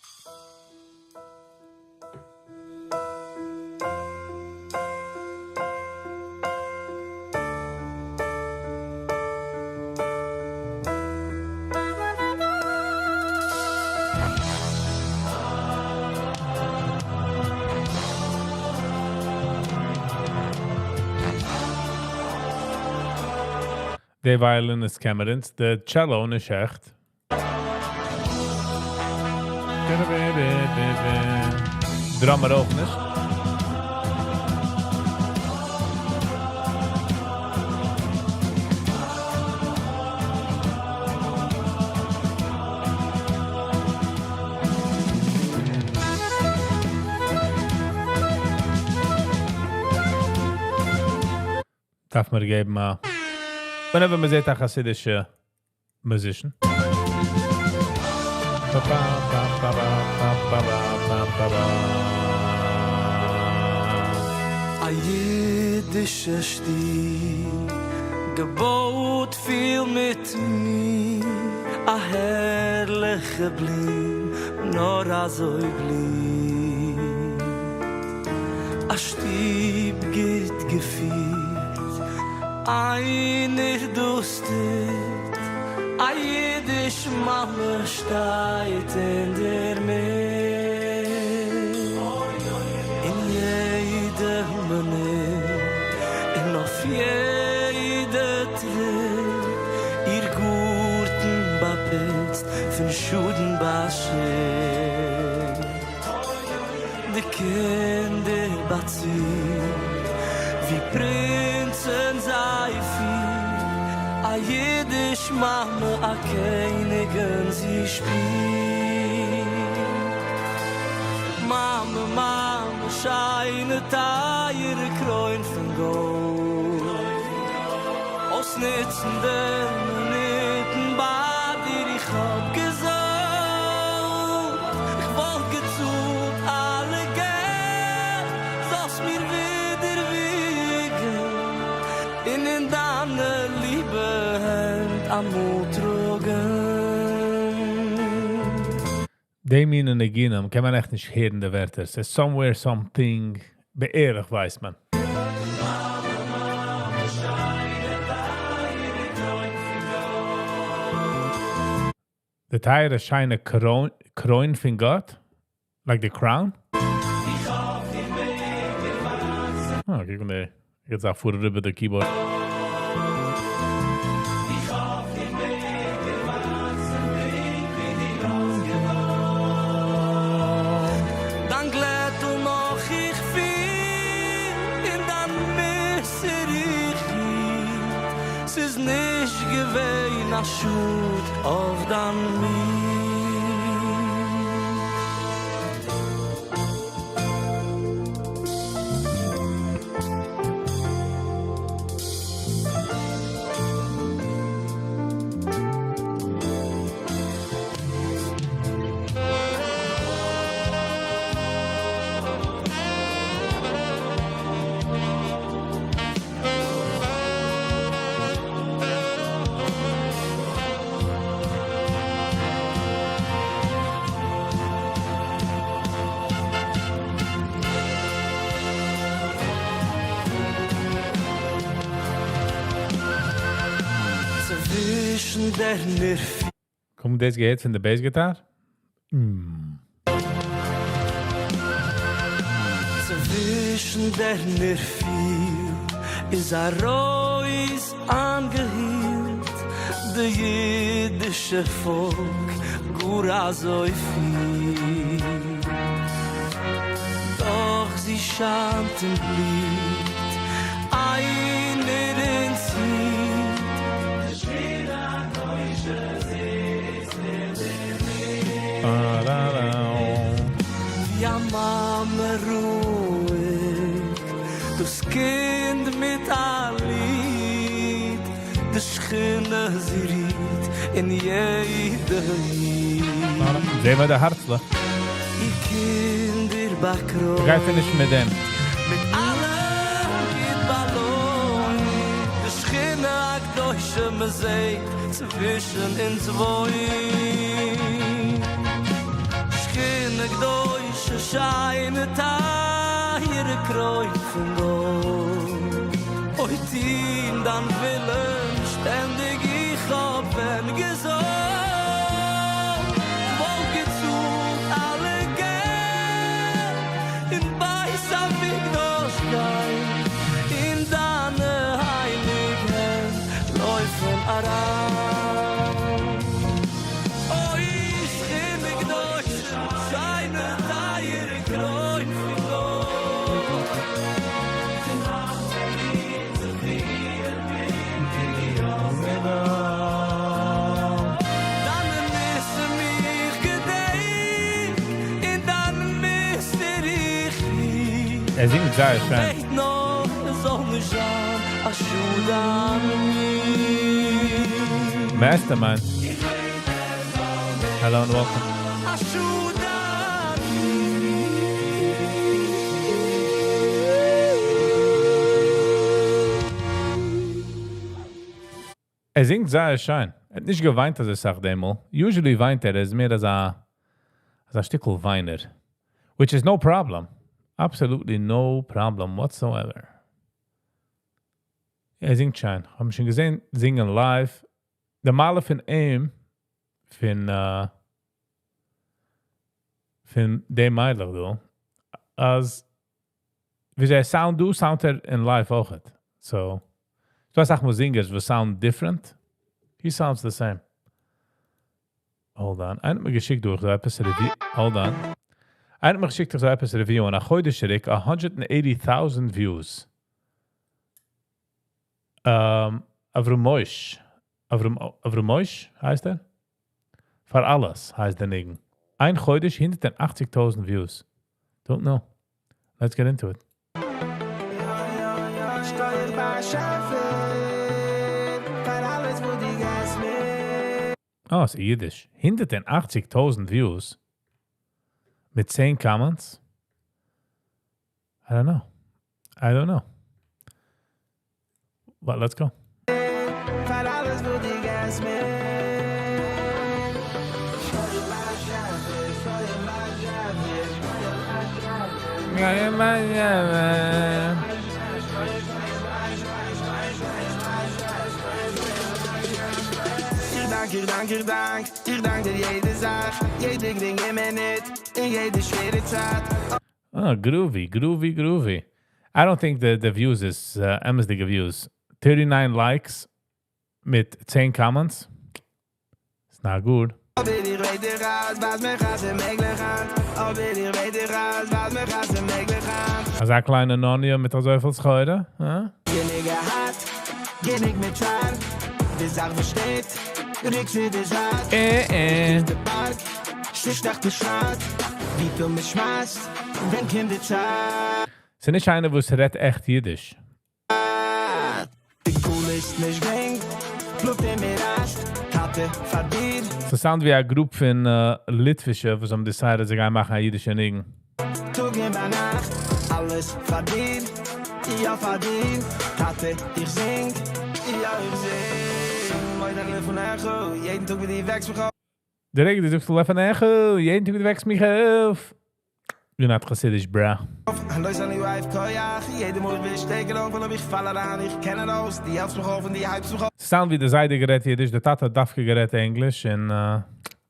The violin איז Cameron's, the cello נישט עכט. Drummer אויך נישט. דארף מען געבן, א whenever מען זעט א חסידישע musician. Ba, ba, ba, ba, ba, ba, ba, ba, ba, ba. א אידישע שטוב געבויט פיל מיט מי א הערליכע בלום נאר אזוי בליט א שטוב גוט געפירט איינער דאס טוט א אידיש מאמע שטייט אין דער מיט אין יעדע מינוט און אויף יעדע טריט איר גארטן באפוצט פון שאדן באשיצט די קינדער באצירט ווי פרינצן זיי פירט א אידיש מאמע א קעניגין זי שפילט מאמע מאמע שיינע טייערע קרוין פון גאלד אויסניצן די מינוטן ביי דיר איך האב געזאלט איך וואלט געצאלט אלע געלט זאלסט מיר ווידער וויגן און אין דיינע ליבע הענט אמאל טראגן. די מינע ניגונים קען מען עכט נישט הערן די ווערטער. ס'איז somewhere something בערך ווייסט מען. מאמע, מאמע, שיינע טייערע קרוין פון גאלד. די טייערע שיינע קרוין, קרוין פון גאט? Like the crown? איך האף איך מעג דיר וואקסן. Oh, קוק מאל, יעצט א פאר איבער די keyboard. איך האף איך מעג דיר וואקסן, פונקט ווי דו האסט געוואלט. דיין גלעטל נאך איך פיל, און דיין מוסר איך היט. ס'איז נישט געווען א שאד אויף דיין מי. צווישן דערנער קומט דאס געהערט פון די bass guitar? צווישן דערנער פיל איז א רויז איינגעהילט די אידישע פאלק גאר אזויפיל דאך זי שיינט און בליט איינער און ציט. די שכינה הקדושה זיצט אין די ווי א מאמע רואיגט דאס קינד מיט א ליד, די שכינה זי רוהט אין יעדע איד. זעהן מיר די הארצלעך. איר קינדער באקרוינט. איך גיי finish ן מיט דעם. מיט אלעם גוט באלוינט, די שכינה הקדושה מען זעהט צווישן אונז וואוינט. שכינה קדושה שיינע טייערע קרוין פון גאלד, אוי טון דיין ווילן שטענדיג איך האב ווען געזאלט, וואלט געצאלט אלע געלט אין בית המקדש גיין, אין דיינע הייליג הענט לויפן אריין. אוי שכינה קדושה שיינע טייערע קרוין פון גאלד. דיינע ניסים איך געדענק און דיין מוסר איך היט. ער זינגט זייער שיין. בעט נאר עס זאל נישט זיין א שאד דיין מי. Mastermind. Hello and welcome. א שאד דיין מי. ער זינגט זייער שיין. ער האט נישט געוויינט אזוי סאך דעמאל. Usually וויינט ער, ער איז מער אזא אזא שטיקל וויינער. Which is no problem. Absolutely no problem whatsoever. ער זינגט שיין. האב אים שוין געזען זינגען live. די מעלה פון אים, פון פון דעם מיידל דא, אז ווי ער sound דא, sound ער אין live אויכעט. So, דו האסט אויך singers וואס sound different. He sounds the same. Hold on. איינער האט מיר געשיקט דורך אזא עפעס review. Hold on. איינער האט מיר געשיקט דורך אזא עפעס review און א חודש צוריק 180,000 views. Avrum Moish. Avrum, Avrum Moish הייסט ער? פאר אלעס הייסט דער ניגון. איין חודש 180,000 views. Don't know. Let's get into it. שכוח באשעפער פאר אלעס וואס דו געבסט מיר. Oh, ס'איז אידיש. 180,000 views. מיט 10 comments. I don't know. I don't know. But let's go. פאר אלעס וואס דו געבסט מיר. שכוח באשעפער, שכוח באשעפער, שכוח באשעפער. איך דאנק, איך דאנק, איך דאנק, איך דאנק דיר יעדע זאך, יעדע גרינגע מינוט, אין יעדע שווערע צייט. Oh, groovy, groovy, groovy. I don't think the views איז אמת'דיגע views. 39 likes מיט 10 comments. It's not good. אבער איך ווייס דיר אז וואס מיר האסן מעגליך היינט. אבער איך ווייס דיר אז וואס מיר האסן מעגליך היינט. אזא קליינע נאניע מיט אזויפיל סחורה, הא? גענוג געהאט, גענוג מיט צער. די זאך באשטייט, רוק צו די זייט. אה, אה. די בארג, שטעכט די שנייט. וויפיל מען שמייסט, ווען קומט די צייט. ס'איז נישט איינער וואס רעדט עכט אידיש. די קול איז נישט גרינג, בלוט אין מיר רעשט, טאטע פאר דיר. ס'sound ווי א group פון ליטווישע, וואס האבן decided זיי גייען מאכן א אידישע ניגון. טאג און ביינאכט, אלעס פאר דיר, יא פאר דיר, טאטע, איך זינג, יא איך זינג. מודה אני לפניך, יעדן טאג ווי דו וועקסט מיך אויף. די רגע דו זאגסט לפניך, יעדן טאג ווי דו וועקסט מיך אויף. You're not חסידיש bruh. הלואי אני אוהב כוח, יעדע מאל איך בין שטערקער אויף, אויב איך פאל אריין, איך קען ארויס, דו העלפסט מיך אויף און דו הייבסט מיך אויף. Sound ווי די זיידע גערעדט אידיש, די טאטע האט דווקא גערעדט ענגליש, און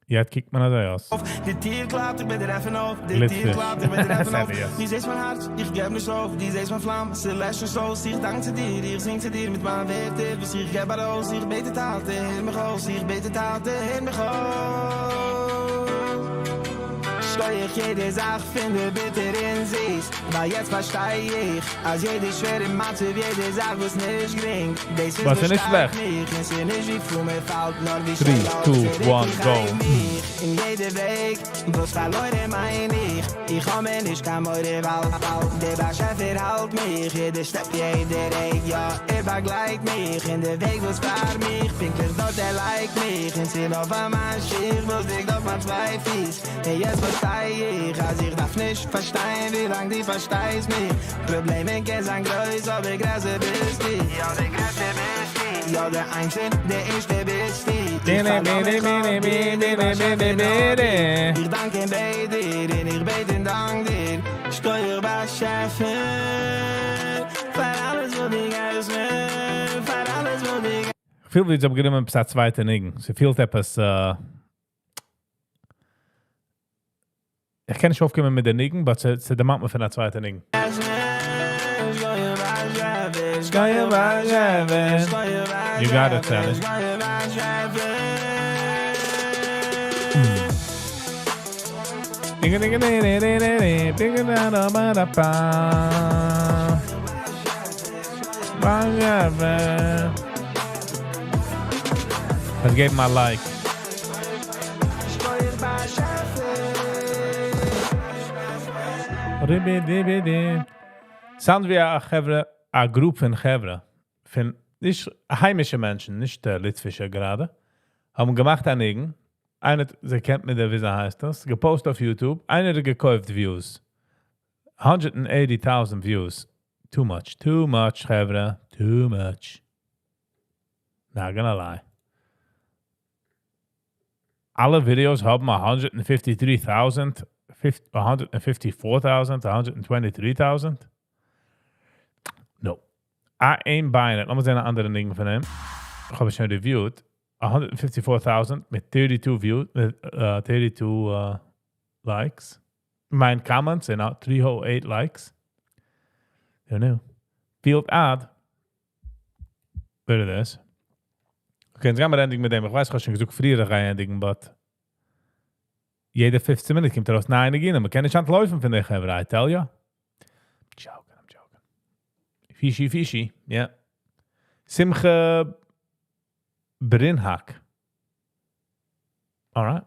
יעצט קוקט מען אזוי אויס. די טיר קלאפט, איך בעט דיר עפן אויף, די טיר ליטוויש. קלאפט, איך בעט דיר עפן אויף, סעריעס. דו זעסט מיין הארץ, איך געב נישט אויף, דו זעסט מיין פלאם, ס'לעשט נישט אויס, איך דאנק צו דיר, איך זינג צו דיר מיט מיין ווערטער וואס איך געב ארויס, איך בעט דיר טאטע, הער מיך אויס, איך בעט דיר טאטע, הער מיך אויס. שכוח יעדע זאך פון די ביטער און זיס, ווייל יעצט פארשטיי איך אז יעדע שווערע מצב יעדע זאך וואס נישט גרינג, דאס איז וואס וואס איז נישט שטארקט שלעכט. מיך, און ס'איז נישט וויפיל מען פאלט נאר ווי טרי, שנעל טו, צוריק וואן, איך גאו. הייב מיך, אין יעדע וועג וואס פארלוירען מיין איך, איך האב מער נישט קיין מורא ווייל ווייל דער באשעפער האלט מיך, יעדע סטעפ יעדע רגע יא ער באגלייט מיך, אין די וועג וואס פאר מיך, פונקטליך דארט ער לייגט מיך, און ס'איז נאר פאר מיין שיך וואס ליגט אויף מיין צוויי פיס. און יעצט פארשטיי איך אז איך דארף נישט פארשטיין ווילאנג דו פארשטייסט מיך. פראבלעמען קען זיין גרויס אבער גרעסער ביסטו. יא דער גרעסטער ביסטו. יא דער איינס און דער ערשטער ביסטו. איך פארלאז מיך אויף דיר דער באשעפער נאר דיר. איך דאנק און בעט דיר און איך בעט און דאנק דיר. שכוח באשעפער פאר אלעס וואס דו געבסט מיר. פאר אלעס וואס דו. כ'פיל ווי זיי האבן גענומען עפעס א צווייטע ניגון, ס'פילט עפעס. איך קען נישט אויפקומען מיט די ניגון but ס'דערמאנט מיר פון א צווייטע ניגון. You got it Sally. Let's געבן א like. Sound ווי א חברה, א group פון חברה, פון נישט היימישע מענטשן, נישט ליטווישע גראדע, האבן געמאכט א ניגון, איינער האט זיי קענט מיט דער וויאזוי הייסט דאס, געפאוסט אויף YouTube, איינער האט געקויפט views, הונדערט און eighty טויזענט views, too much, too much חברה, too much. Not gonna lie. אלע ווידיאוס האבן א הונדערט און fifty three טויזענט, א הונדערט און fifty four טויזענט, א הונדערט און twenty three טויזענט. No. I ain't buying it. לאמיר זען א אנדערע ניגון פון אים. איך האב עס שוין reviewed. א הונדערט און fifty four טויזענט מיט thirty two views, מיט thirty two likes. מיין comments און three oh eight likes. Don't know. פילט אד. ווער איז דאס? Okay, אונז גיימיר ענדיגן מיט דעם. איך ווייס איך האב שוין געזאגט פריער איך גיי ענדיגן, but יעדע פופצן מינוט קומט ארויס נייע ניגונים. מ'קען נישט אנטלויפן פון די חברה, I tell ya. Joking, I'm joking. פישי פישי, יא. שמחה ברינהאק. Alright.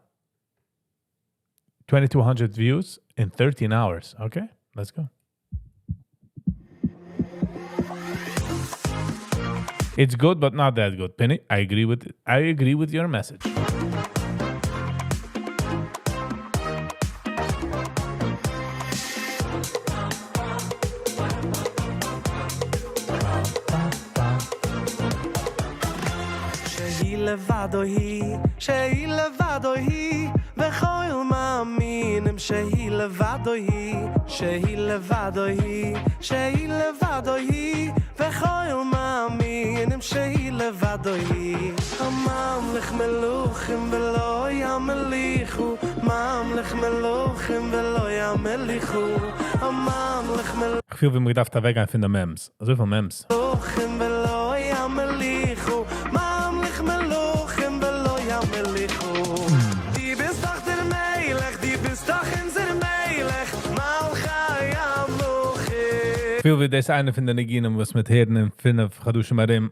2200 views in 13 hours. Okay, let's go. It's good but not that good. Penny, I agree with I agree with your message. שהיא לבדו היא, שהיא לבדו היא, וכל מאמינים שהיא לבדו היא, שהיא לבדו היא, שהיא לבדו היא, וכל מאמינים שהיא לבדו היא. הממליך מלוכים ולא ימליכו, ממליך מלוכים ולא ימליכו, הממליך מלוכים איך פיל ווי מ'דארף אוועקגיין פון די memes. אזויפיל memes. מלוכים ולא ימליכו, ממליך מלוכים ולא ימליכו. דו ביסט דאך דער מלך, דו ביסט דאך אונזער מלך, מלכי המלכים. פיל ווי דאס איז איינע פון די ניגונים וואס מ'וועט הערן אין פינף חדשים ארום.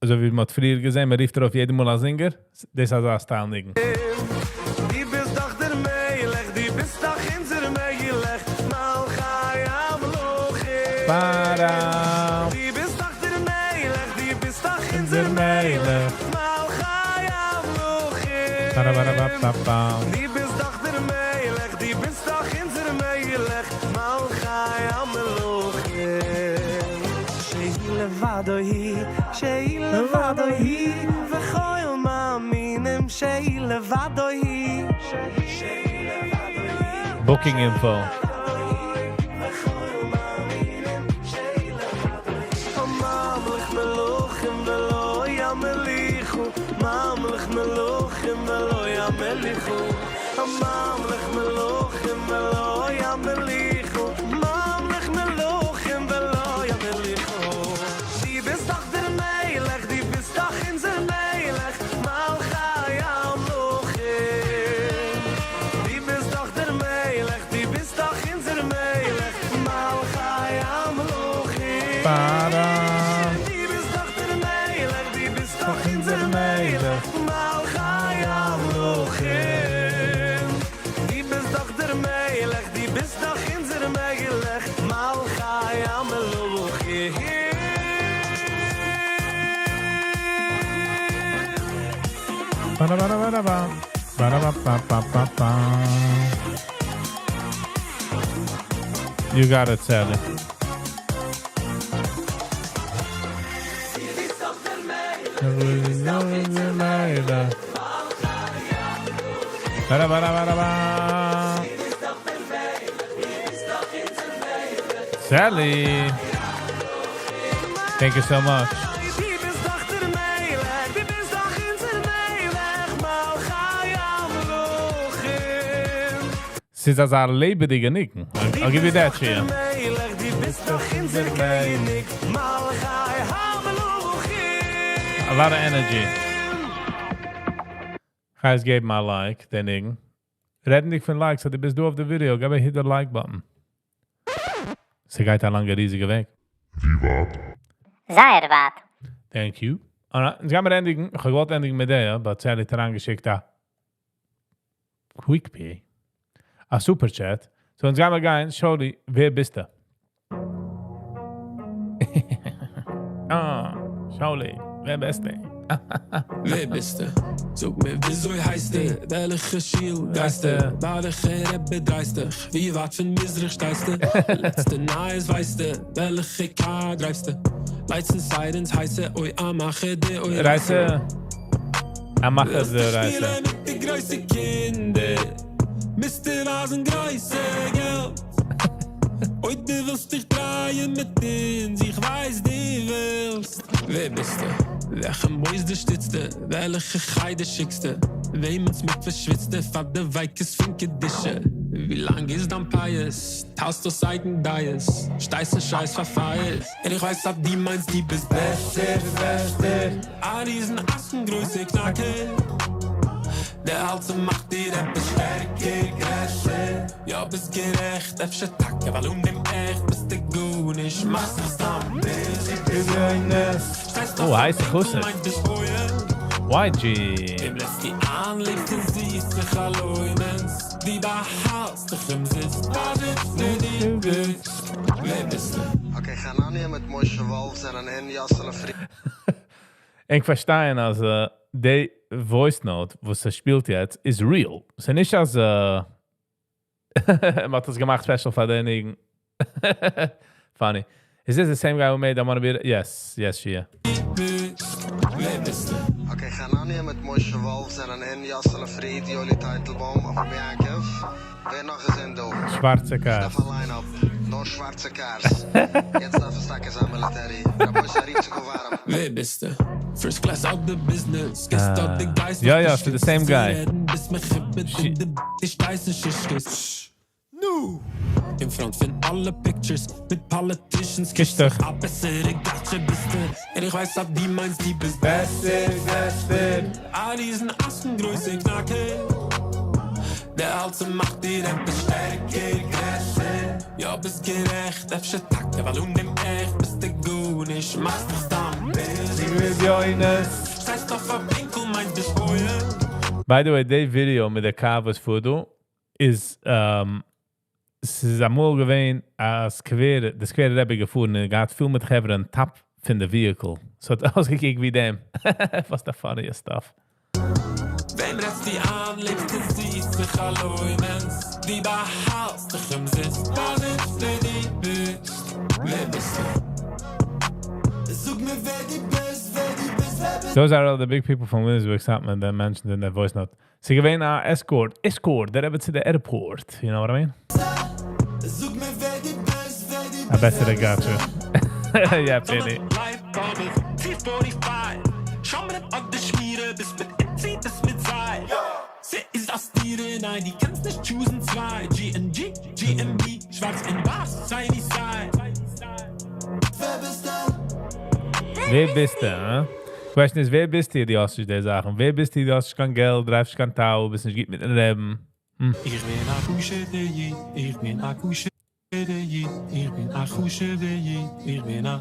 אזוי ווי מ'האט פריער געזען, מ'רופט ארויף יעדע מאל א זינגער, דאס איז אזא style ניגון. דו ביסט דאך דער מלך, דו ביסט דאך אונזער מלך, מלכי המלכים. פאראם. דו ביסט דאך דער מלך, דו ביסט דאך אונזער אונזער מלך, מלך. מלכי המלכים. פאראפאראפאפאפאם. דו ביסט דאך דער מלך, דו ביסט דאך אונזער מלך, מלכי המלכים. שהיא לבדו היא, שהיא לבדו היא, וכל מאמינים שהיא לבדו היא. Booking info. ממליך מלכים ולא ימליכו ממליך מלכים ולא ימליכו ממליך מלכים ולא ימליכו דו ביסט דאך דער מלך דו ביסט דאך אונזער מלך מלכי המלכים דו ביסט דאך דער מלך דו ביסט דאך אונזער מלך מלכי המלכים דו ביסט דאך דער מלך דו ביסט דאך אונזער מלך מלכי המלכים דו ביסט דאך דער מלך דו ביסט דאך אונזער מלך מלכי המלכים. You got it Sally. Sally! Thank you so much. ס'איז אזא לעבעדיגע ניגון. I'll give you that שיע. A lot of energy. כ'גיי עס געבן א like, די ניגון. רעדנדיג פון likes, אז דו ביסט דא אויף די ווידעא, געב א hit די like button. ס'גייט א לאנגע ריזיגע וועג. ווי ווייט? זייער ווייט. Thank you. Alright, אונז גיימיר ענדיגן. כ'האב געוואלט ענדיגן מיט די, but Sally האט אריינגעשיקט א quick pay. א super chat. So אונז גיימיר גיין, שאולי, ווער ביסטו? אה, שאולי, ווער ביסטו? ווער ביסטו? זאג מיר וויאזוי הייסטו? וועלעכע שול גייסטו? ביי וועלכע רבי דרייסטו? ווי ווייט פון מזרח שטייסטו? לעצטע נייעס ווייסטו? וועלעכע קאר דרייווסטו? Lights און sirens הייסע אוי א מאכער די אוי רייסע. א מאכער ווילסט די דיך רייסע. שפילען מיט די גרויסע קינדער מוזטו ווייזן גרויסע געלט אוי דו ווילסט דיך דרייען מיט אונז איך ווייס דו ווילסט ווער ביסטו? וועלכע מוסדות שטיצטו? וועלכע חדר שיקסטו? וועמענס מקווה שוויצטו פאר די ווייקעס פון קדושה? ווי לאנג איז דיין פאות? טיילסט אויס אייגן דעות? שטייסט און שרייסט פאר פייער? און איך ווייס אז דו מיינסט דו ביסט בעסער בעסער א ריזן אסון גרויסע קנאקער דער אלטע מאכט דיר עפעס שטערקער גרעסער יא ביסט גערעכט אפשר טאקע ווייל אן דעם עכט ביסטו גארנישט מאכסט זיך סתם busy שטייסט Oh, אויף הייסע א בענקל חסיד. מיינסט ביסט הויעך YG. וועם לעצטו איין לעבסט אין זיסע חלומות דו באהאלטסט דיך אומזיסט באזיצט ווער דו ביסט ווער ביסטו? Okay, חנניה מיט משה וואלף זענען אין יאסעלע פרי. ענק פארשטייען אז די voice note וואס ער שפילט יעצט איז real. ס'איז נישט אז מ'האט עס געמאכט special פאר די ניגון. Funny. Is this the same guy who made I wanna be yes, yes שיע. Okay, חנניה מיט משה וואלף זענען אין, יאסעלע פריד, יואלי טייטלבוים, אברהם יעקב, ווער נאך איז אין דא? שווארצע cars. כ'דארף א line up, נאר שווארצע cars. יעצט דארף עס טאקע זיין military. רבותי רופט זיך אן ווארעם. ווער ביסטו? First class אדער business? געסט אדער גייסט יא נאך יא, די ס'איז די שטיצן same צו guy. רעדן ביסט מכובד אין די די שטייסט אין שישקעס. נו! אין front פון אלע pictures מיט politicians קיש דיך. א בעסערע גאטשע ביסטו און איך ווייס אז דו מיינסט דו ביסט בעסער בעסער א ריזן אסון גרויסע קנאקער דער אלטע מאכט דיר עפעס שטערקער גרעסער יא ביסט גערעכט אפשר טאקע ווייל אן דעם עכט ביסטו גארנישט מאכסט דיך סתם busy שטייסט אויף א בענקל מיינסט ביסט הויעך. By the way די ווידעא מיט די קאר וואס פארט דא איז ס'איז אמאל געווען א סקווער, די סקווערע רבי געפארן און געהאט פיל מיט חברה אין top פון די vehicle, ס'האט אויסגעקוקט ווי דעם, וואס די funniest stuff. וועם רעדסטו איין, לעבסט אין זיסע חלומות, דו באהאלטסט דיך אומזיסט, באזיצט ווער דו ביסט, ווער ביסטו? זאג מיר ווער דו ביסט, ווער דו ביסט, ווער ביסט. Those are all the big people from Williamsburg Satmar that mentioned in their voice note. ס'איז געווען א escort, escort, דער רבי צו די airport, you know what I mean? זאג מיר ווער דו ביסט, ווער דו א בעסערע גאטשע. יא, פיני. אדער שמירה ביסט מיט איצי ביסט מיט זיי ס'איז א סתירה ניין דו קענסט נישט טשוזן צוויי G&G G&B שווארץ און ווייס סיי ווי סיי. ווער ביסטו? ווער ביסטו, הא? Question איז, ווער ביסטו דו האסט נישט די זאכן? ווער ביסטו דו האסט נישט קיין געלט, דרייווסט נישט קיין Tahoe, ביסט נישט גוט מיטן רעבן? איך בין א חשוב'ער איד, איך בין א כשר'ער איד, איך בין א חשוב'ער איד, איך בין א.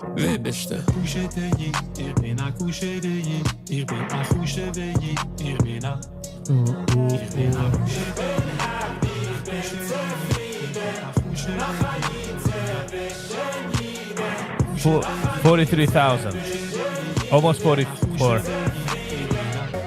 ווער ביסטו? פשוט'ער איד, איך בין א כשר'ער איד, איך בין א חשוב'ער איד, איך בין א. איך בין א חשוב'ער איד, איך בין צופרידן, א חשוב'ער איד, 43,000. Almost 44. און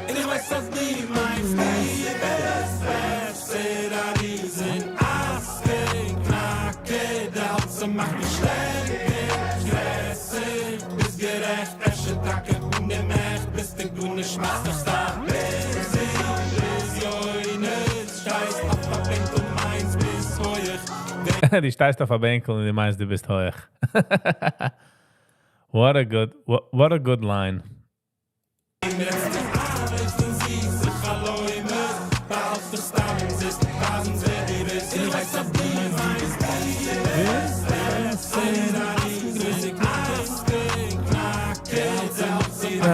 איך ווייס אז דו מיינסט דו ביסט בעסער א ריזן עסקן קנאקער די האלסט ס'מאכט מיך שטערקער גרעסער ביסט גערעכט אפשר טאקע אן דעם עכט ביסטו גארנישט מאכסט דיך סתם ביזי בזיונות שטייסט אויף א בענקל מיינסט ביסט הויעך דו שטייסט אויף א בענקל און דו מיינסט דו ביסט הויעך. What a good, what a good line. וועם רעדסטו איין לעבסט אין זיסע חלומות באהאלטסט דיך סתם אומזיסט ווייז אונז ווער דו ביסט און איך ווייס אז דו מיינסט דו ביסט בעסער א ריזן עסקן קנאקער די האלסט ס'מאכט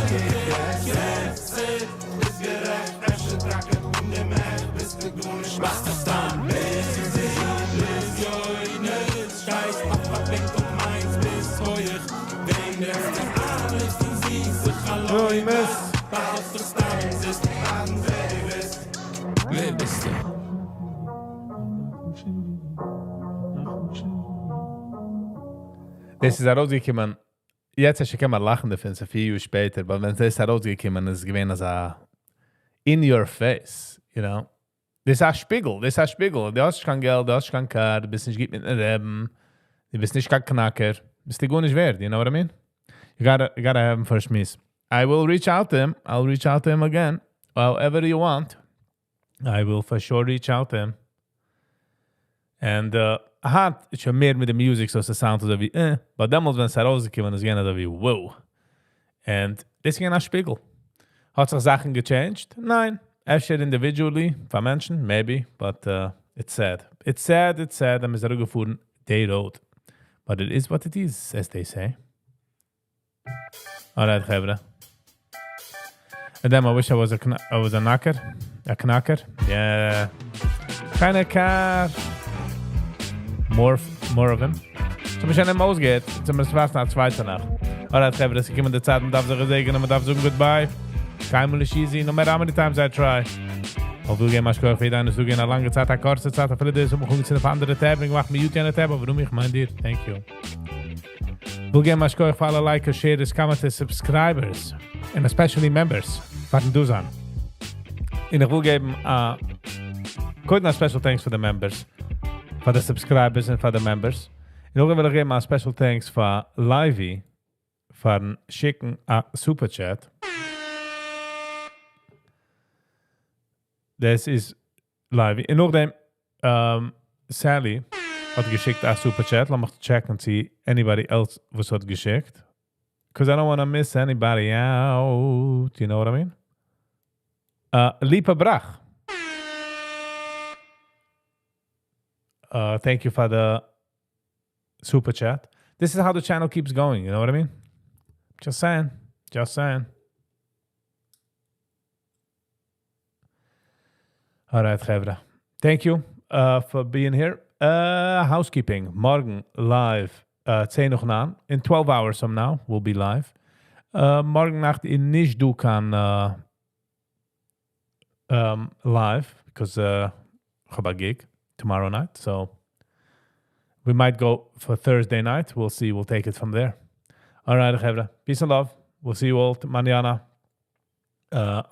דיך שטערקער גרעסער ביסט גערעכט אפשר טאקע אן דעם עכט ביסטו גארנישט מאכסט דיך סתם ביזי בזיונות שטייסט אויף א בענקל מיינסט ביסט הויעך וועם רעדסטו איין לעבסט אין זיסע חלומות באהאלטסט דיך סתם אומזיסט ווייז אונז ווער דו ביסט ווער ביסטו? דאס איז ארויסגעקומען, יעצט אפשר קען מען לאכן דערפון, ס'איז פיר יאר שפעטער, but ווען דאס איז ארויסגעקומען איז עס געווען אזא in your face, you know. דאס איז א שפיגל, דאס איז א שפיגל, דו האסט נישט קיין געלט, דו האסט נישט קיין קאר, דו ביסט נישט גוט מיטן רעבן, דו ביסט נישט קיין קנאקער, ביסטו גארנישט ווערד, you know what I mean? You gotta, you gotta have him for a שמועס. I will reach out to him, I'll reach out to him again, however you want, I will for sure reach out to him. And היינט איז שוין מער מיט די music so ס'sound אזוי ווי אה, but דעמאלטס ווען ס'איז ארויסגעקומען איז געווען אזוי ווי wow. And דאס איז געווען א שפיגל. האט זיך זאכן געטשעינדזשט? ניין. אפשר individually פאר מענטשן? Maybe, but it's sad. It's sad, it's sad אז מ'איז אראפגעפארן די road. But it is what it is, as they say. Alright חברה. And then I wish I was a, I was a knocker. A קנאקער. Yeah. שיינע קאר. More, more of him. So מיר שוין אויסגייט. צו מיר ווארטן א צווייטע נאכט. Alright חברה, עס איז געקומען די צייט, מען דארף זיך געזעגענען, מען דארף זאגן goodbye. קיינמאל נישט easy, no matter how many times I try. אויב וויל גיין משכוח פאר דיינע זאגן א לאנגע צייט, א קורצע צייט, אפילו דאס האב איך אנגעצינדן אויף אנדערע tab און געמאכט mute יענע tab, אבער איך מיין דיר, thank you. וויל געבן א שכוח פאר אלע likers, sharers, commenters, subscribers, and especially members, פארן דא זיין. און איך וויל געבן א קודם א special thanks פאר די members, פאר די subscribers און פאר די members. און אויך וויל איך געבן א special thanks פאר Livy, פארן שיקן א super chat. דאס איז Livy. און נאכדעם, Sally האט געשיקט א super chat. לאמיך טשעקן צו anybody else וואס האט געשיקט. Because I don't want to miss anybody out. You know what I mean? Lipa Brach. Thank you for the super chat. This is how the channel keeps going, you know what I mean? Just saying. Just saying. Alright, חברה. Thank you for being here. Housekeeping. מארגן live. 10 נאך 9. In 12 hours from now, we'll be live. מארגן נאכט איז נישט דא קיין live, because איך האב א gig tomorrow night. So we might go for Thursday night. We'll see. We'll take it from there. All right, חברה. Peace and love. We'll see you all mañana.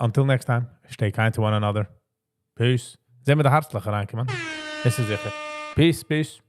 Until next time, stay kind to one another. Peace. זעען מיר די הארצלעך אריינקומען. דאס איז זיכער. Peace, peace.